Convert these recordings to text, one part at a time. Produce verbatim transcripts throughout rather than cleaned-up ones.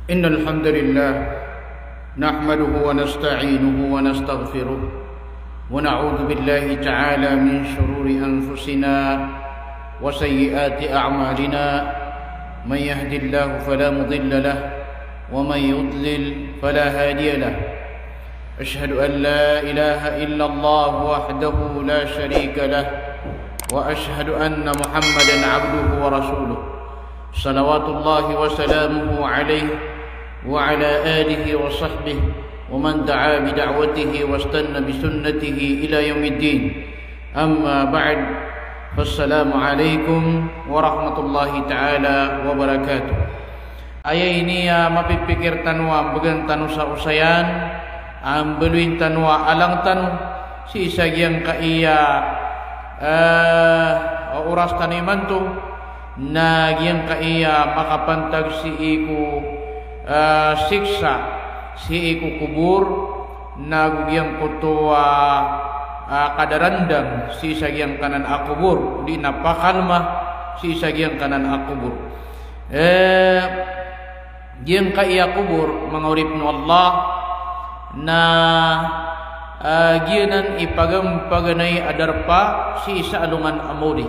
إن الحمد لله نحمده ونستعينه ونستغفره ونعوذ بالله تعالى من شرور أنفسنا وسيئات أعمالنا. من يهد الله فلا مضل له ومن يضلل فلا هادي له. أشهد أن لا إله إلا الله وحده لا شريك له وأشهد أن محمدا عبده ورسوله. صلوات الله وسلامه عليه وعلى آله وصحبه ومن دعا بدعوته واستن بسنته إلى يوم الدين. أما بعد، فالسلام عليكم ورحمة الله تعالى وبركاته. Aya ini a mapipikir tano a mbgan tano sa osayan, a mbaloyin tano a alang tano sii sa giyangkaya, eh, oras tano imanto, na giyangkaya makapantag sii ko, eh, siksa sii ko kobor, nago giyangkoto a, ah, kadarandam sii sa giyangkanan a kobor, odi na pakalma sii sa giyangkanan a kobor. Eh, giyangkaya kobor, manga oripn o Allah, na, ah, giyanan i pagampaganay a darpa sii sa alongan a maori.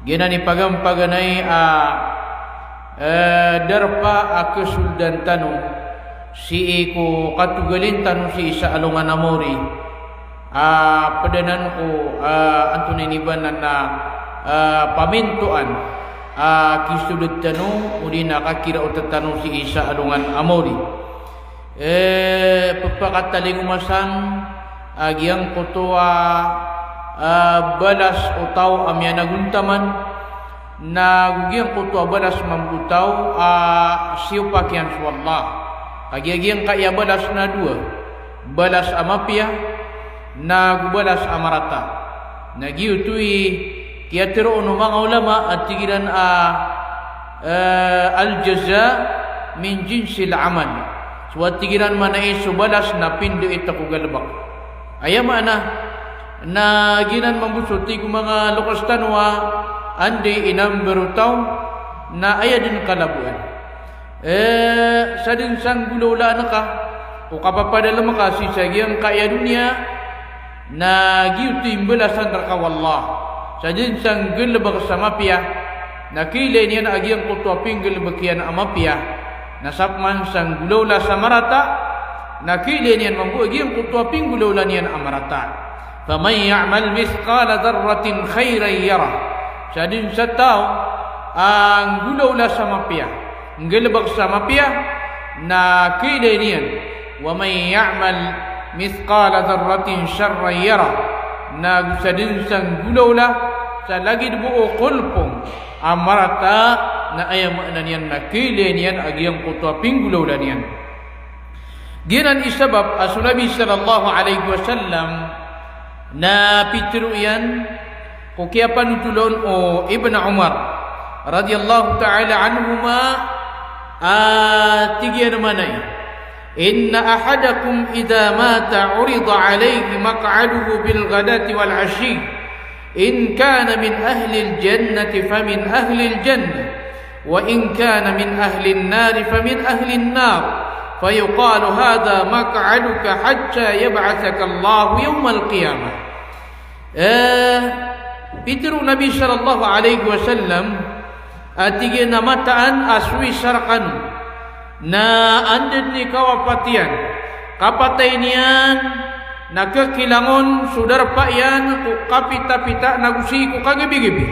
Giyanan i pagampaganay a, eh, darpa a kasoldan tano sii ko katogalin tano sii sa alongan a maori. Ah, pd anan ko, ah, antonaa ini ba nan a, ah, pamintoan a kisold tano, odi na kakiraot tano sii sa alongan a maori. Eh, pphakatalingoma san a giyangkoto a, ah, balas o taw a miyanagontaman, nago giyangkoto a balas mambo o taw a siyopak iyan so Allah. Kagiya giyangkaya balas na dowa, balas a mapiya, nago balas a marata. Na giyoto i kiyatharoon o manga ulama a tig iran a, eh, al-jaza min jinsil amal. So a tig iran manaya so balas na pindait ko galbk. Aya maana na giyanan mambo so tig o manga loks tano a anda i inambar o taw na aya dn kalaboan. Eh, sadn sa nggolawlaan ka o kapapadalm ka sii sa giyangkaya doniya, na giyoto i mbalasan rka o Allah. Sadn sa nggalbk sa mapiya, na kailay niyan a giyangkoto a pinggalbk iyan a mapiya. Na sapman sa nggolawla sa marata, na kailay niyan mambo a giyangkoto a pinggolawla niyan a marata. Faman ya'mal mithqala dharratin khayran yarah. Sadn sa taw a nggolawla sa mapiya, nggalbk sa mapiya, na kailay niyan. Wa man ya'mal mithqala dharratin sharran yarah. Nago sadn sa nggolawla sa lagid bo o kolpong a marata, na aya maana niyan na kailay niyan a giyangkoto a pinggolawla niyan. Giyanan i sabap a so Nabi sallallahu alaihi wasallam na pitharo iyan ko kiyapanotholan o Ibn Umar radhiyallahu ta'ala anhuma, a tig iyan manaya, "Inna ahadakum idha mata urida alayhi maq'aduhu bil ghadati wal ashi. In kana min ahlil jannati famin ahlil jannah. Wa in kana min ahlin nari famin ahlin nar. Fayuqalu hadha maq'aduka hatta yab'athaka Allahu yawmal qiyamah." Eh, pitharo o Nabi sallallahu alaihi wasallam, a tig iyan a mataan a soy sa rkano na anda dn i kawapat iyan, kapatay niyan, na khakilangon so darpa iyan ko kapitapita nago sii ko kagabigabi.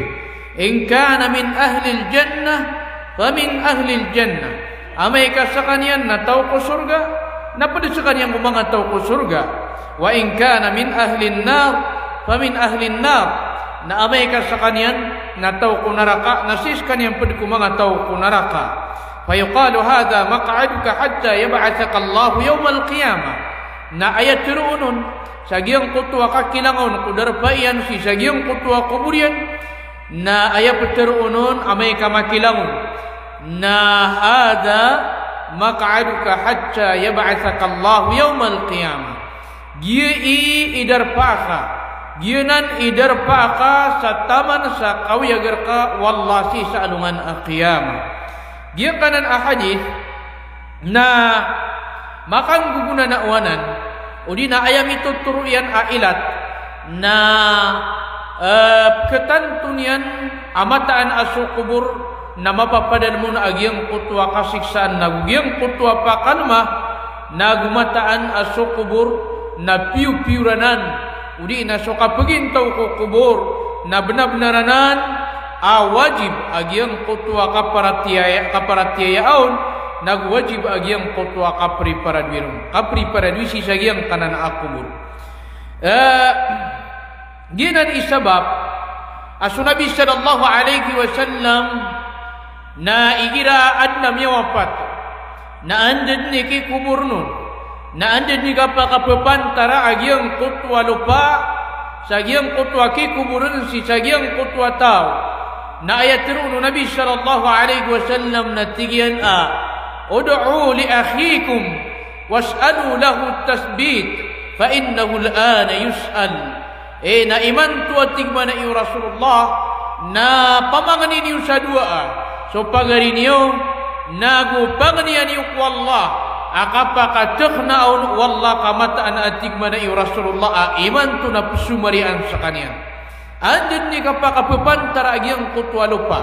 In kana min ahlil jannah, famin ahlil jannah. Amay ka skaniyan na taw ko sorga, na pd skaniyan ko manga taw ko sorga. Wa in kana min ahlin nar, famin ahlin nar. Na amay ka skaniyan na taw ko naraka, na sii skaniyan pd ko manga taw ko naraka. Fayuqalu hadha maq'aduka hatta yab'athaka Allahu yawmal qiyamah. Na aya tharoon on sa giyangkoto a kakilangon ko darpa iyan sii sa giyangkoto a kobor iyan, na aya ptharoon on amay ka makilangon na hadha maq'aduka hatta yab'athaka Allahu yawmal qiyamah. Giya i i darpa ka, giyanan i darpa ka sa taman sa kawiyag rka o Allah sii sa alongan a qiyamah. Giyangkanan a hadith Na makanggogonanao anan, odi na aya mitotoro iyan a ilat, na, eh, pkhatanto niyan a mataan a so kobor na mapapadalm on a giyangkoto a kasiksaan nago giyangkoto a pakalma, nago mataan a so kobor na piyopiyor anan, odi na so kapagintaw ko kobor na bnabnar anan a wajib a giyangkoto a kaparatiyaya, kaparatiyaya on, nago wajib a giyangkoto a kapriparadowi ron. Kapriparadowi sii sa giyangkanan a kobor. Eh, giyanan i sabap a so Nabi sallallahu alaihi wasallam na igira adn a miyawapat, na anda dn i kikoborn on, na anda dn i kapakapapantara a giyangkoto a lopa sa giyangkoto a kikoborn sii sa giyangkoto a taw. Na aya tharoon o Nabi sallallahu alaihi wasallam na tig iyan a, "Ud'u li akhikum was'alu lahu at-tathbit, fa innahu al-ana yus'al." Eh, na imanto a tig mambo o Rasulullah, na pamangni niyo sa dowaa so pagari niyo, nago pangniya niyo ko Allah a kapakathakna on o Allah ka mataan a tig mambo o Rasulullah a imanto na pzomariyaan skaniyan. Anda dn i kapakapapantara a giyangkoto a lopa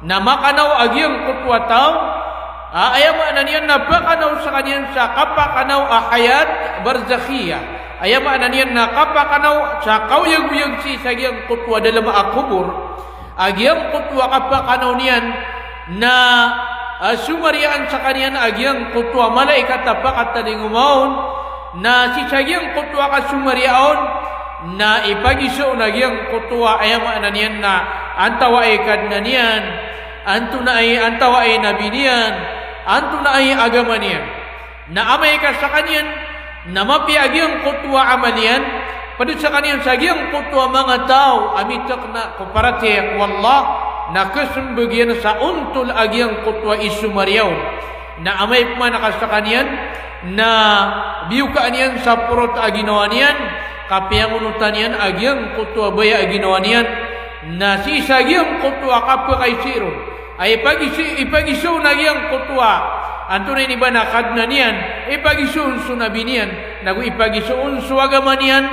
na makanaw a giyangkoto a taw, a, aya maana niyan na pakanaw skaniyan sa kapakanaw a hayat barzakhiyah. Aya maana niyan na kapakanaw sa kaoyagoyag sii sa giyangkoto a dalm a kobor. A giyangkoto a kapakanaw niyan na, a, somariyaan skaniyan a giyangkoto a malaikat a pakatalingoma on, na sii sa giyangkoto a kasomariya on, na ipagiza on a giyangkoto a, aya maana niyan na antawaa i Kadnan iyan, antonaa i, antawaa i nabi niyan, antonaa i agama niyan. Na amay ka skaniyan na mapiya a giyangkoto a amal iyan, pd skaniyan sa giyangkoto a manga taw a mitakna ko paratiyaya ko Allah, na kasmbag iyan sa ontol a giyangkoto a isomariya on. Na amay pman ka skaniyan na biyokaan iyan sa porot a ginawa niyan, kapiyangonotan iyan a giyangkoto a baya a ginawa niyan, na sii sa giyangkoto a kapakaisa ron a ipagis-, ipagiza on a giyangkoto a, antonaa ini ba na Kadnan iyan, ipagiza on so nabi niyan, nago ipagiza on so agama niyan,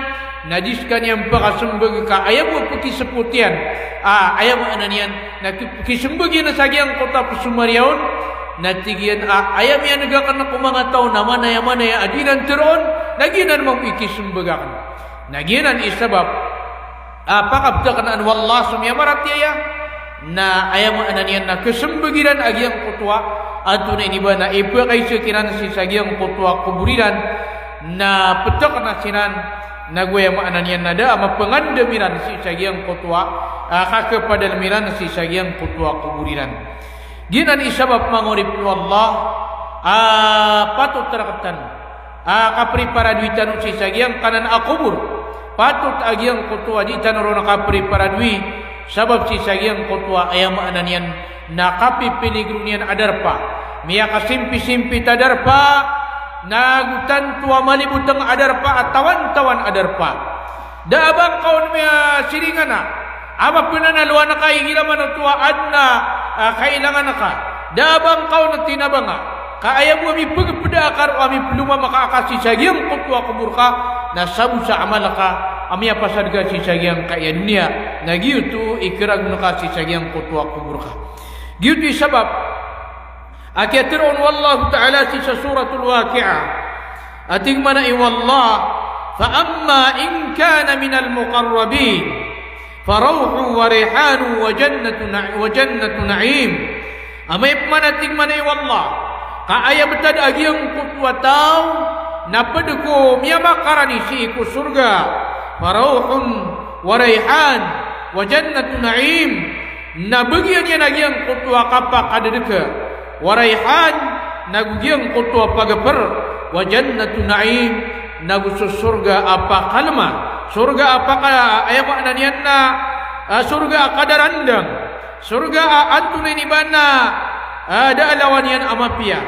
na di skaniyan pakasmbag ka aya bo a pkisbot iyan, a, aya maana niyan na ki-, kismbag iyan sa giyangkoto a pzomariya on, na tig iyan a aya miyaneg akn ko manga taw na manaya-manaya a di nan tharoon, na giyanan mambo i kismbag akn. Na giyanan i sabap a pakaptaknaan o Allah so miyamaratiyaya, na aya maana niyan na kasmbag iran a giyangkoto a, antonaa ini ba na ipakaisa kiran sii sa giyangkoto a kobor iran, na ptakna siran, nago aya maana niyan na da a mapangandam iran sii sa giyangkoto a, a, kakapadalm iran sii sa giyangkoto a kobor iran. Giyanan i sabap manga oripn o Allah, a, patot rktano a kapriparadowi tano sii sa giyangkanan a kobor. Patot a giyangkoto a di tano ron kapriparadowi, sabap sii sa giyangkoto a aya maana niyan na kapipiligro niyan a darpa. Miyakasimpi-simpit a darpa, nago tanto a malibotng a darpa, a tawan-tawan a darpa. Da a ba ngka on miyasiringan a, a mapnanalowan ka igira man oto a adn a, a, kailangan ka. Da a ba ngka on tinabanga. Ka aya bo a mipagpda ka roo a miplomama ka sii sa giyangkoto a kobor ka, na sabo sa amal ka a miyapasad ka sii sa giyangkaya doniya. Na giyoto i karagon ka sii sa giyangkoto a kobor ka. Giyoto i sabap a kiyatharoon o Allahu Ta'ala sii sa Suratul Waqi'ah, a tig mambo o Allah, "Fa amma in kana minal muqarrabin, fa rawhun wa rayhanun wa jannatu na-, wa jannatu na'im." Amay pman a tig mambo o Allah, ka aya btad a giyangkoto a taw na pd ko miyamakarani sii ko sorga, fa rawhun wa rayhan wa jannatu na'im, na bagian iyan a giyangkoto a kapakadadka, wa rayhan, nago giyangkoto a pagpr, wa jannatu na'im, nago so sorga a pakalma, sorga a paka-, aya maana niyan na, ah, sorga a kadarandang, sorga a antonaa ini ba na, ah, da a lawan iyan a mapiya.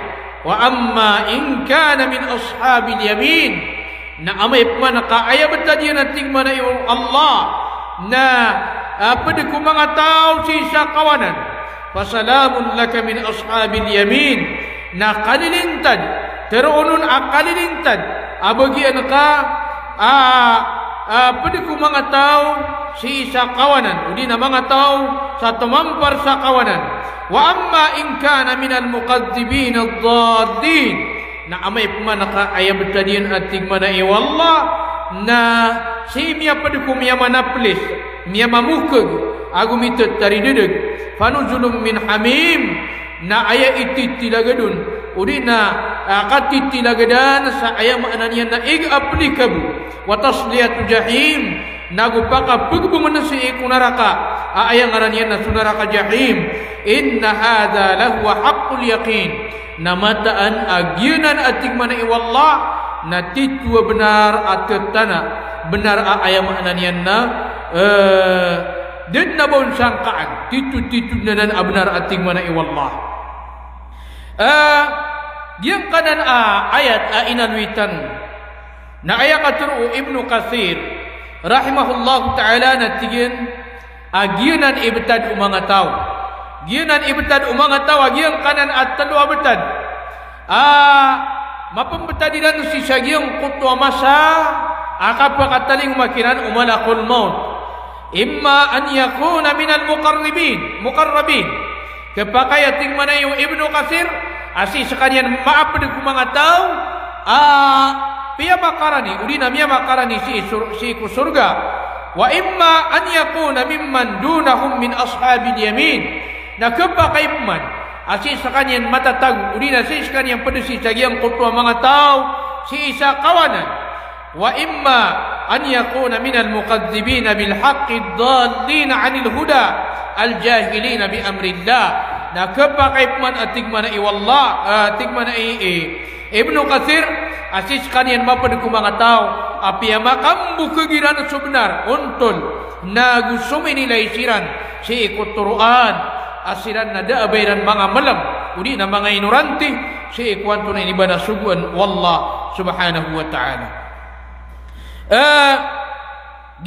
Wa amma in kana min ashabil yamin, na amay pman ka aya btad iyan a tig mambo o Allah na, ah, pd ko manga taw sii sa kawanan, fa salamun laka min ashabil yamin. Na kalilintad, tharoon on a kalilintad a bagian ka a, a pd ko manga taw sii sa kawanan, odi na manga taw sa tomampar sa kawanan. Wa amma in kana minal mukadhdhibin ad-dallin. Na amay pman ka aya btad iyan a tig mambo o Allah na sii miyapd ko miyamanaplis, miyamamokg ago mitataridadg. Fanuzulun min hamim. Na aya ititilagad on, odi na, ah, katitilagadan sa aya maana niyan na ig a plikabo. Wa tasliyatu jahim, nago pakapgbongn sii ko naraka a aya ngaran iyan na so naraka Jahim. Inna hadha lahuwa haqqul yaqin. Na mataan a giyanan a tig mambo o Allah na titho a bnar a tharoon, bnar a aya maana niyan na, eh, da dn a ba on sangkaan, titho, titho dn anan a bnar a tig mambo o Allah. Eh, giyangkanan a ayat a inaloy tano na aya katharo o Ibnu Kathir rahimahullahu ta'ala na tig iyan a giyanan i btad o manga taw. Giyanan i btad o manga taw a giyangkanan a tlo a btad a mapmbtad iran sii sa giyangkoto a masa a kapakatalingoma kiran o malakul maut. Imma an yakuna minal muqarribin, muqarrabin. Khapakay a tig mambo o Ibnu Kathir a sii skaniyan mapd ko manga taw a piyamakarani, odi na miyamakarani sii sur-, sii ko sorga. Wa imma an yakuna mimman dunahum min ashabil yamin. Na khapakay pman a sii skaniyan matatago, odi na sii skaniyan pd sii sa giyangkoto a manga taw sii sa kawanan. Wa imma an yakuna minal mukadhdhibina bil haqqi ad-dallina anil huda al-jahilina bi amrillah. Na khapakay pman a tig mambo o Allah, ah, tig mambo i, i Ibnu Kathir, a sii skaniyan mapd ko manga taw a piyamakambokg iran so bnar, ontol, nago sominilay siran sii ko toroan a siran na da a ba iran manga mlm, odi na manga inoranti, sii ko antonaa i ba na sogoan o Allah subhanahu wa ta'ala. Eh,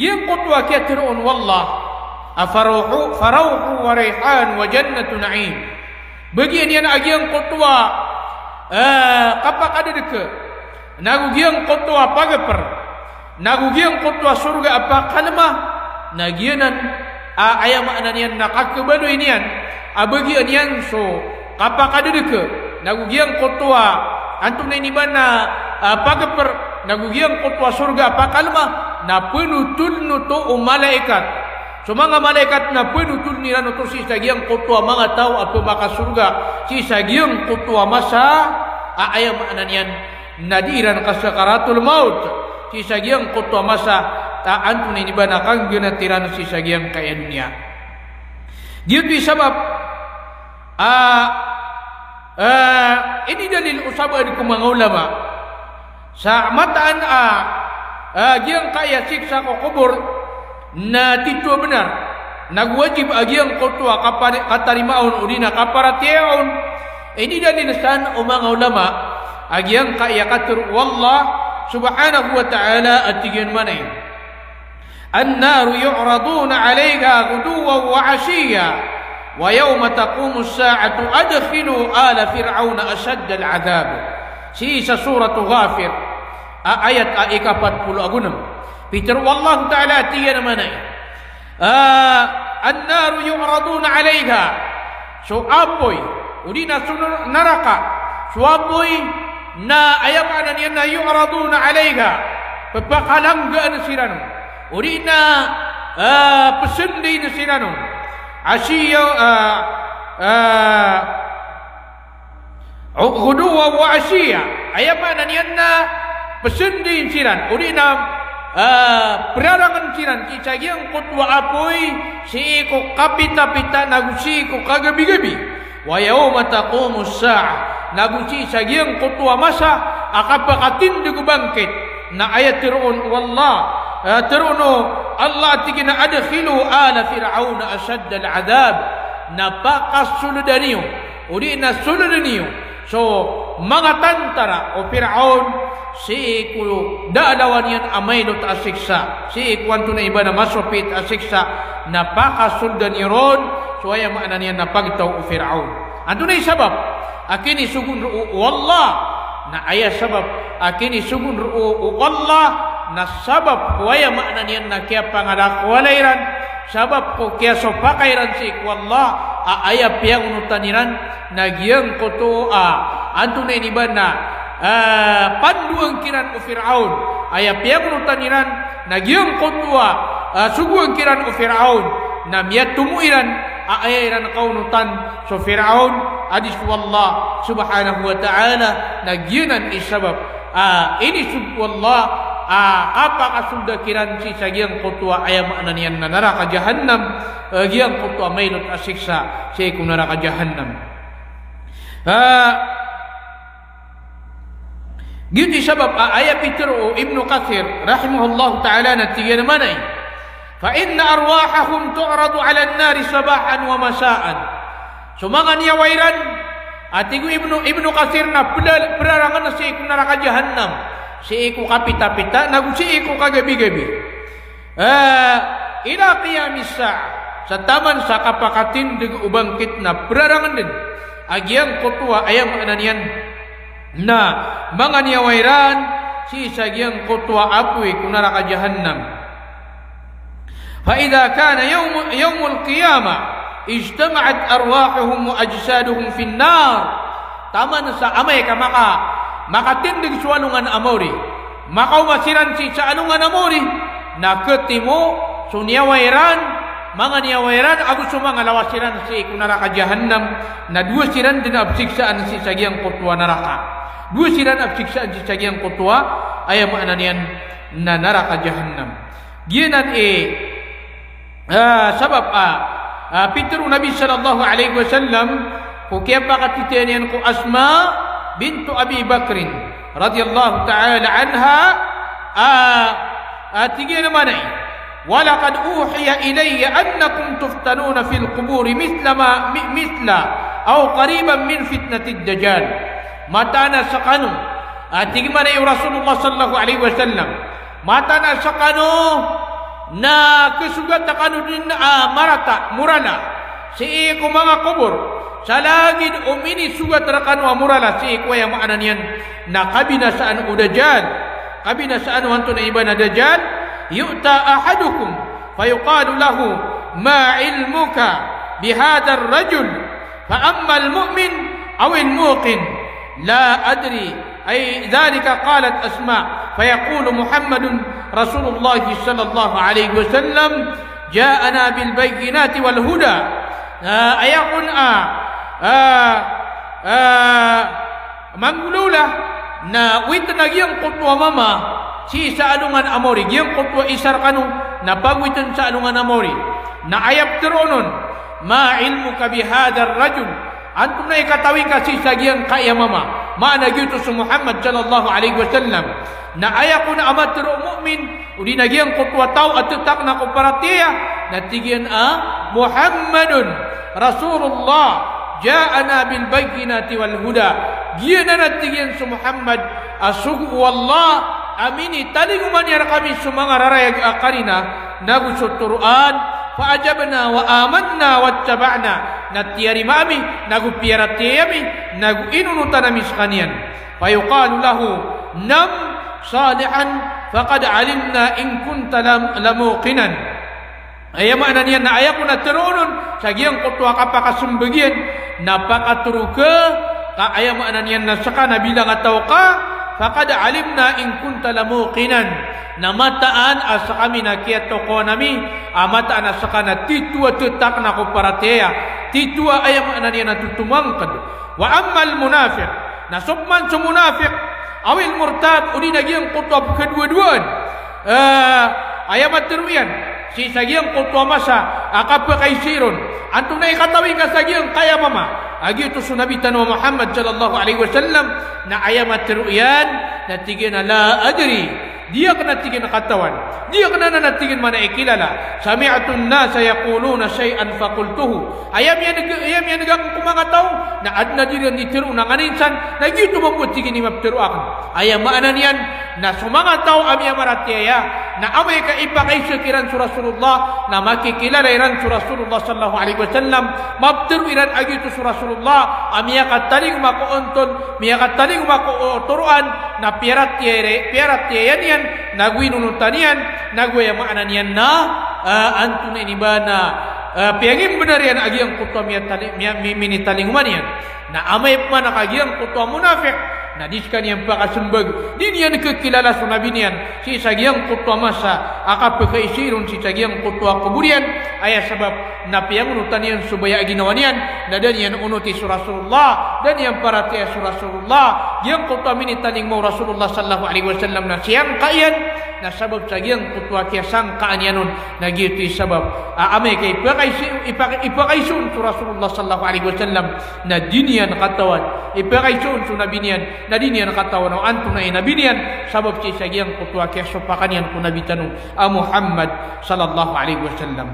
giyangkoto a kiyatharoon o Allah a farawhu, farawhu wa rayhan wa jannatu na'im. Bagian iyan a giyangkoto a, eh, kapakadadk, nago giyangkoto a pagpr, nago giyangkoto a sorga a pakalma, na giyanan a aya maana niyan na kakhabaloy niyan a bagian iyan so kapakadadk, nago giyangkoto a antonaa i ba na, ah, pagpr, nago giyangkoto a sorga a pakalma, na pnotholn oto o malaikat. So manga malaikat na pnotholn iran oto sii sa giyangkoto a manga taw a pmakasorga sii sa giyangkoto a masa a aya maana niyan na di iran kasakaratul maut, sii sa giyangkoto a masa a antonaa i ba na kanggnat iran sii sa giyangkaya doniya. Giyoto i sabap a, ah, inidalil o sabaad ko manga ulama sa mataan a, ah, giyangkaya siksa ko kobor na titho a bnar, nago wajib a giyangkoto a kapari-, katarimaa on odi na kaparatiyayaa on. Inidalil san o manga ulama a giyangkaya katharo o Allah subhanahu wa ta'ala a tig iyan mambo: An-naru yu'raduna 'alayha ghuduwwan wa 'ashiyyan, wa yawma taqumus sa'atu adkhilu ala fir'awna ashaddal 'adhab. Sii sa Suratu Ghafir, a ayat a ikapat polo ago nem. Pitharo o Allah ta'ala a tig iyan mambo: Ah, an-naru yu'raduna 'alayha. So apoy, odi na so nar-, naraka. So apoy na aya maana niyan na yu'raduna 'alayha. Ppakalanggaan siran on. Odi na, ah, psndiin siran on. Ashiya, ah, ah, ghuduwwan wa 'ashiyya. Aya maana niyan na psndiin siran, odi na, ah, prarangn siran sii sa giyangkoto a apoy sii ko kapitapita nago sii ko kagabigabi. Wa yawma taqumus sa'ah. Nago sii sa giyangkoto a masa a kapakatindg o bangkit. Na aya tharoon o Allah, ah, tharoon o Allah a tig iyan a adkhilu ala fir'awna ashaddal 'adhab. Na pakasolda niyo, odi na solda niyo so manga tantara o Fir'awn sii ko da a lawan iyan a mailot a siksa, sii ko antonaa i ba na masopit a siksa, na pakasolda niyo ron so aya maana niyan na pagtaw o Fir'awn. Antonaa i sabap? a kinisogoon roo o Allah. Na aya sabap a kinisogoon roo o Allah na sabap ko aya maana niyan na kiyapangalakowala iran, sabap ko kiyasopaka iran sii ko Allah, a aya piyangonotan iran na giyangkoto a, antonaa ini ba na, ah, pandoan kiran o Firaon. Aya piyangonotan iran na giyangkoto a, ah, sogoan kiran o Firaon, na miyatomo iran a aya iran kaonotan so Firaon, a di so Allah subhanahu wa ta'ala. Na giyanan i sabap a inisogo o Allah a kapakasolda kiran sii sa giyangkoto a aya maana niyan na naraka jahannam, eh, giyangkoto a mailot a siksa sii ko naraka jahannam. Ah, Giyoto i sabap a aya pitharo o Ibnu Kathir rahimahullahu ta'ala na tig iyan a maana i, "Fa inna arwahahum tu'radu 'alan nari sabahan wa masaan." So manga niyawa iran, a tig o Ibnu, Ibnu Kathir na pla-, prarangan sii ko naraka jahannam, sii ko kapitapita, nago sii ko kagabigabi. Ah, ila qiyamis sa'ah, sa taman sa kapakatindg o bangkit na prarangan dn a giyangkoto a aya maana niyan na manga niyawa iran sii sa giyangkoto a apoy ko naraka jahannam. Fa idha kana yawmu-, yawmul qiyamah, ijtama'at arwahuhum wa ajsaduhum fin nar. Taman sa amay ka maka-, makatindg so alongan a maori, makaoma siran sii sa alongan a maori, na khatimo so niyawa iran, manga niyawa iran, ago so manga lawas iran sii ko naraka jahannam, na dowa siran dn a psiksaan sii sa giyangkoto a naraka. Dowa siran a psiksaan sii sa giyangkoto a, aya maana niyan na naraka jahannam. Giyanan i, ah, sabap a, ah, pitharo o Nabi sallallahu alaihi wasallam ko kiyapakatitayan iyan ko Asma bintu Abi Bakrin radhiyallahu ta'ala anha, ah, ah, tig iyan a maana i, "Wa laqad uhiya ilayya annakum tuftanuna fil quburi mithla ma, mi-, mithla aw qariban min fitnatid dajjal." Mataan a skano, ah, tig iyan a maana i o Rasulullah sallallahu alaihi wasallam, mataan a skano na khasogat kano dn a marata, morala, sii ko manga kobor, sa lagid o minisogat rkano a morala sii ko aya maana niyan na kabinasaan o Dajjal. Kabinasaan o antonaa i ba na Dajjal, yu'ta ahadukum, fayuqalu lahu, "Ma ilmuka bihadhar rajul?" Fa ammal mu'min awil muqin, la adri, ay dhalika qalat Asma, fa yaqulu Muhammadun Rasulullah sallallahu alaihi wasallam, ja'ana bil bayyinati wal huda. Ah, aya kon a, ah, ah, manggolawla, na owit na giyangkoto a mama sii sa alongan a maori, giyangkoto a isa rkano na pagowitn sa alongan a maori. Na aya ptharoon on, "Ma ilmuka bihadhar rajul?" Antonaa i katawi ngka sii sa giyangkaya mama? Maana giyoto so Muhammad sallallahu alaihi wasallam. Na aya kon a matharo o mu'min, odi na giyangkoto a taw a ttakna ko paratiyaya, na tig iyan a, "Muhammadun Rasulullah, ja'ana bil bayyinati wal huda." Giyanan a tig iyan so Muhammad a sogo o Allah a minitalingoma niyan rkami so manga rarayag a karina nago so toroan. Fa ajabna wa amanna wattaba'na. Na tiyarima ami, nago piyaratiyaya ami, nago inonotan ami skaniyan. Fa yuqalu lahu, "Nam salihan, faqad alimna in kunta lam-, lamuqinan." Aya maana niyan na aya kon a tharoon on sa giyangkoto a kapakasmbag iyan, na pakatharo ka, ka aya maana niyan na ska na bilang a taw ka, faqad alimna in kunta lamuqinan. Na mataan a skami na kiyatokawan ami a mataan a ska na titho a ttakna ko paratiyaya, titho a aya maana niyan na totomangkd. Wa ammal munafiq, na so pman so munafiq, awil murtab, odi na giyangkoto a pkhadowadowaan, eh, aya matharo iyan sii sa giyangkoto a masa a kapakaisa iron, antonaa i katawi ngka sa giyangkaya mama? A giyoto so Nabi tano a Muhammad sallallahu alaihi wasallam, na aya matharo iyan na tig iyan a, "La adri." Di akn a tig iyan katawan. Di akn anan a tig iyan maana i kilala. "Sami'tun nasa yaquluna shay'an faqultuhu." Aya miyaneg, aya miyaneg akn ko manga taw, na adn a di ran di tharoon a nganin san, na giyoto mambo a tig iyan i maptharo akn. Aya maana niyan, na so manga taw a miyamaratiyaya, na amay ka ipakaiza kiran so Rasulullah, na makikilala iran so Rasulullah sallallahu alaihi wasallam, maptharo iran a giyoto so Rasulullah, a miyakatalingoma ko ontol, miyakatalingoma ko, o, toroan, na piyaratiyaya, piyaratiyaya niyan, nago inonotan iyan, nago aya maana niyan na, ah, antonaa ini ba na, ah, piyangimbnar iyan a giyangkoto a miyatali-, miya-, mi-, minitalingoma niyan. Na amay pman a ka giyangkoto a munafiq, na di skaniyan pakasmbag, di niyan kkilala so Nabi niyan, sii sa giyangkoto a masa a kapakaizai ron sii sa giyangkoto a kobor iyan, aya sabap na piyangonotan iyan so baya a ginawa niyan, na da niyan onoti so Rasulullah, da niyan paratiyaya so Rasulullah, giyangkoto a minitalingoma o Rasulullah sallallahu alaihi wasallam na siyangka iyan, na sabap sa giyangkoto a kiyasangkaan iyan on, na giyoto i sabap a amay ka ipakaiza, ipak-, ipakaiza on so Rasulullah sallallahu alaihi wasallam, na di niyan katawan, ipakaiza on so Nabi niyan, na di niyan katawan o antonaa i Nabi niyan, sabap sii sa giyangkoto a kiyasopakan iyan ko Nabi tano a Muhammad sallallahu alaihi wasallam.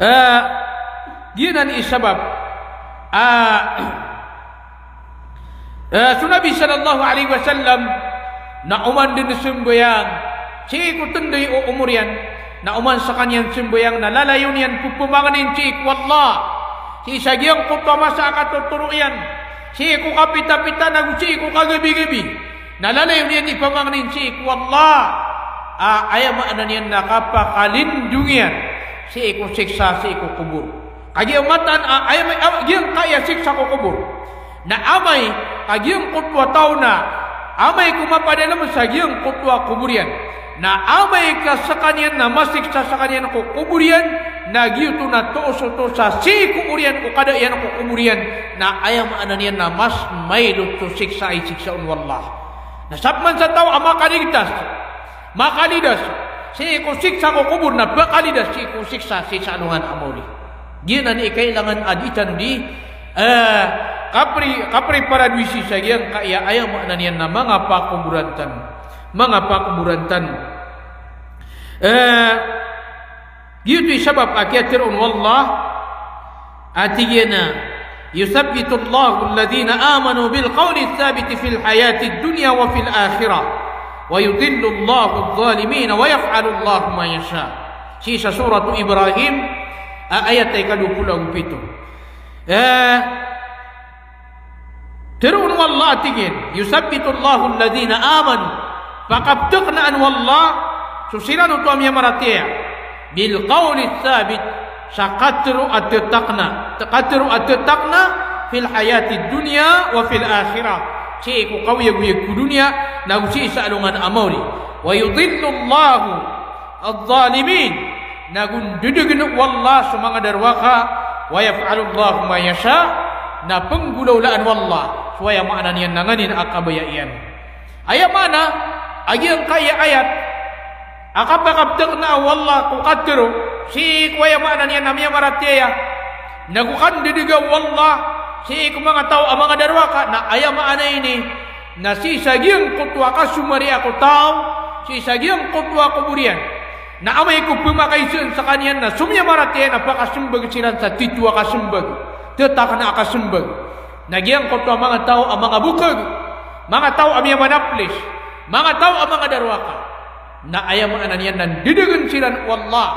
Eh, giyanan i sabap, ah, eh, so Nabi sallallahu alaihi wasallam na oman dn sambayang sii ko tnday o omor iyan, na oman skaniyan sambayang na lalayon iyan pphamangnin sii ko Allah, sii sa giyangkoto a masa a katotoro iyan, sii ko kapitapita nago sii ko kagabigabi. Na lalayon iyan i pamangnin sii ko Allah a aya maana niyan na kapakalindong iyan sii ko siksa sii ko kobor. Kagiya mataan a aya ma-, a, giyangkaya siksa ko kobor. Na amay ka giyangkoto a taw na amay ko mapadalm sa giyangkoto a kobor iyan, na amay ka skaniyan na masiksa skaniyan ko kobor iyan, na giyoto na toos o toos a sii ko oriyan o kada iyan ko kobor iyan, na aya maana niyan na mas mailot so siksa a isiksa on o Allah. Na sapman sa taw a makaligtas, makalidas sii ko siksa ko kobor na pakalidas sii ko siksa sii sa alongan a maori. Giyanan i kailangan a di tano di, eh, kapri-, kapriparadowi sii sa giyangkaya aya maana niyan na manga pakoboran tano. Manga pakoboran tano. Eh, Giyoto i sabap a kiyatharoon o Allah a tig iyan a, "Yuthabbitullahu alladhina amanu bil qawli thabiti fil hayatid dunya wa fil akhirah, wa yudhillullahu adh-dhalimin, wa yaf'alullahu ma yasha." Sii sa Suratu Ibrahim, a ayat a ika dowa polo ago pito. Eh, Tharoon o Allah a tig iyan, "Yuthabbitullahu alladhina amanu." Pakapthaknaan o Allah so siran oto a miyamaratiyaya. "Bil qawli thabit." Sa katharo a thatakna. Katharo a thatakna fil hayatid dunya wa fil akhirah. Sii ko kaoyagoyag ko doniya, nago sii sa alongan a maori. "Wa yudhillullahu adh-dhalimin." Na go ndedegen o Allah so manga darowaka, "wa yaf'alullahu ma yasha," na penggolawlaan o Allah so aya maana niyan na nganin a kabaya iyan. Aya maana a giyangkaya ayat a kapakapthakna o Allah ko katharo sii ko aya maana niyan na miyamaratiyaya, na go kandedega o Allah sii ko manga taw a manga darowaka, na aya maana ini na sii sa giyangkoto a kasomariya ko taw sii sa giyangkoto a kobor iyan. Na amay ko pemakaizaan sekaniyan na so miyamaratiyaya na pakasembag siran sa tito a kasembag, thatakna a kasembag. Na giyangkoto a manga taw a manga bokeg, manga taw a miyamanaplis, manga taw a manga darowaka. Na aya maana niyan na ndedegen siran o Allah,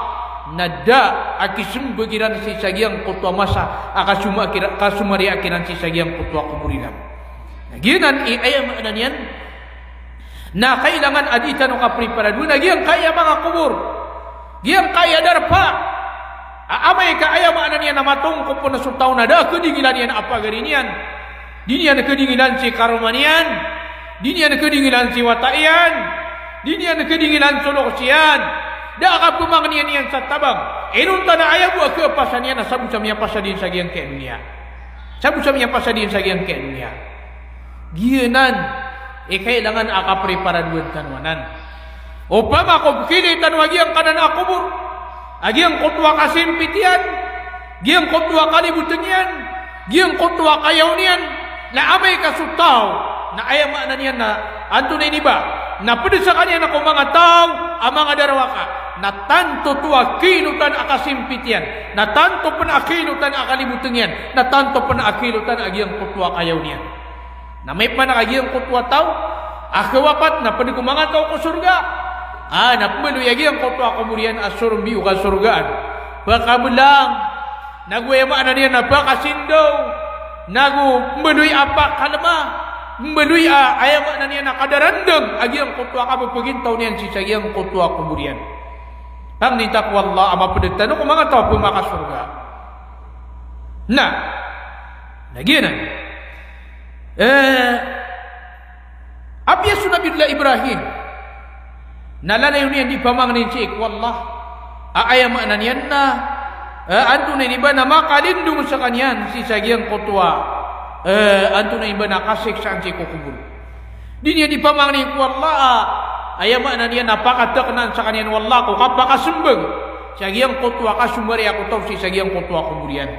na da a kisembag iran sii sa giyangkoto a masa a kasoma-, kira-, kasomariya kiran sii sa giyangkoto a kobor iran. Na giyanan i aya maana niyan, na kailangan a di tano kapriparadowan a giyangkaya manga kobor, giyangkaya darpa a amay ka aya maana niyan na matongkop on so taw na da a kedingilan iyan a pagari niyan. Di niyan kedingilan si karoma niyan, di niyan kedingilan si wata iyan, di niyan kedingilan so loks iyan. Da a kapemangnin iyan sa tabang. Inonta na aya bo a kepasad iyan na sabo sa miyapasad iyan sa giyangkaya doniya. Sabo sa miyapasad iyan sa giyangkaya doniya. Giyanan i kailangan a kapriparadowan tano anan. Opama ko pekilay tano a giyangkanan a kobor a giyangkoto a kasimpit iyan, giyangkoto a kaliboteng iyan, giyangkoto a kayaw niyan, na amay ka so taw na aya maana niyan na antonaa ini ba, na ped sekaniyan ko manga taw a manga darowaka, Na tanto oto a kilotan a kasimpit iyan, na tanto pen a kilotan a kaliboteng iyan, na tanto pen a kilotan a giyangkoto a kayaw niyan. Na amay pman a giyangkoto a taw a kawapat na ped ko manga taw ko sorga, a, na pembaloy a giyangkoto a kobor iyan a sorombi o kasorgaan. Pekabelang, nago aya maana niyan na pekasindaw, nago pembaloy a pakalema, pembaloy a, aya maana niyan na kadarandang a giyangkoto a kapepegintaw niyan sii sa giyangkoto a kobor iyan. Pangnin ta ko Allah a maped tano ko manga taw a pemakasorga. Na, na giyanan. Eh, apiya so Nabiyullah Ibrahim na lalayon iyan di pamangnin sii ko Allah a aya maana niyan na, eh, antonaa ini ba na makalindong sekaniyan sii sa giyangkoto a, eh, antonaa ini ba na kasiksaan sii ko kobor. Di niyan di pamangnin ko Allah a aya maana niyan na pakateknaan sekaniyan o Allah ko kapakasembag sa giyangkoto a kasomariya ko taw sii sa giyangkoto a kobor iyan.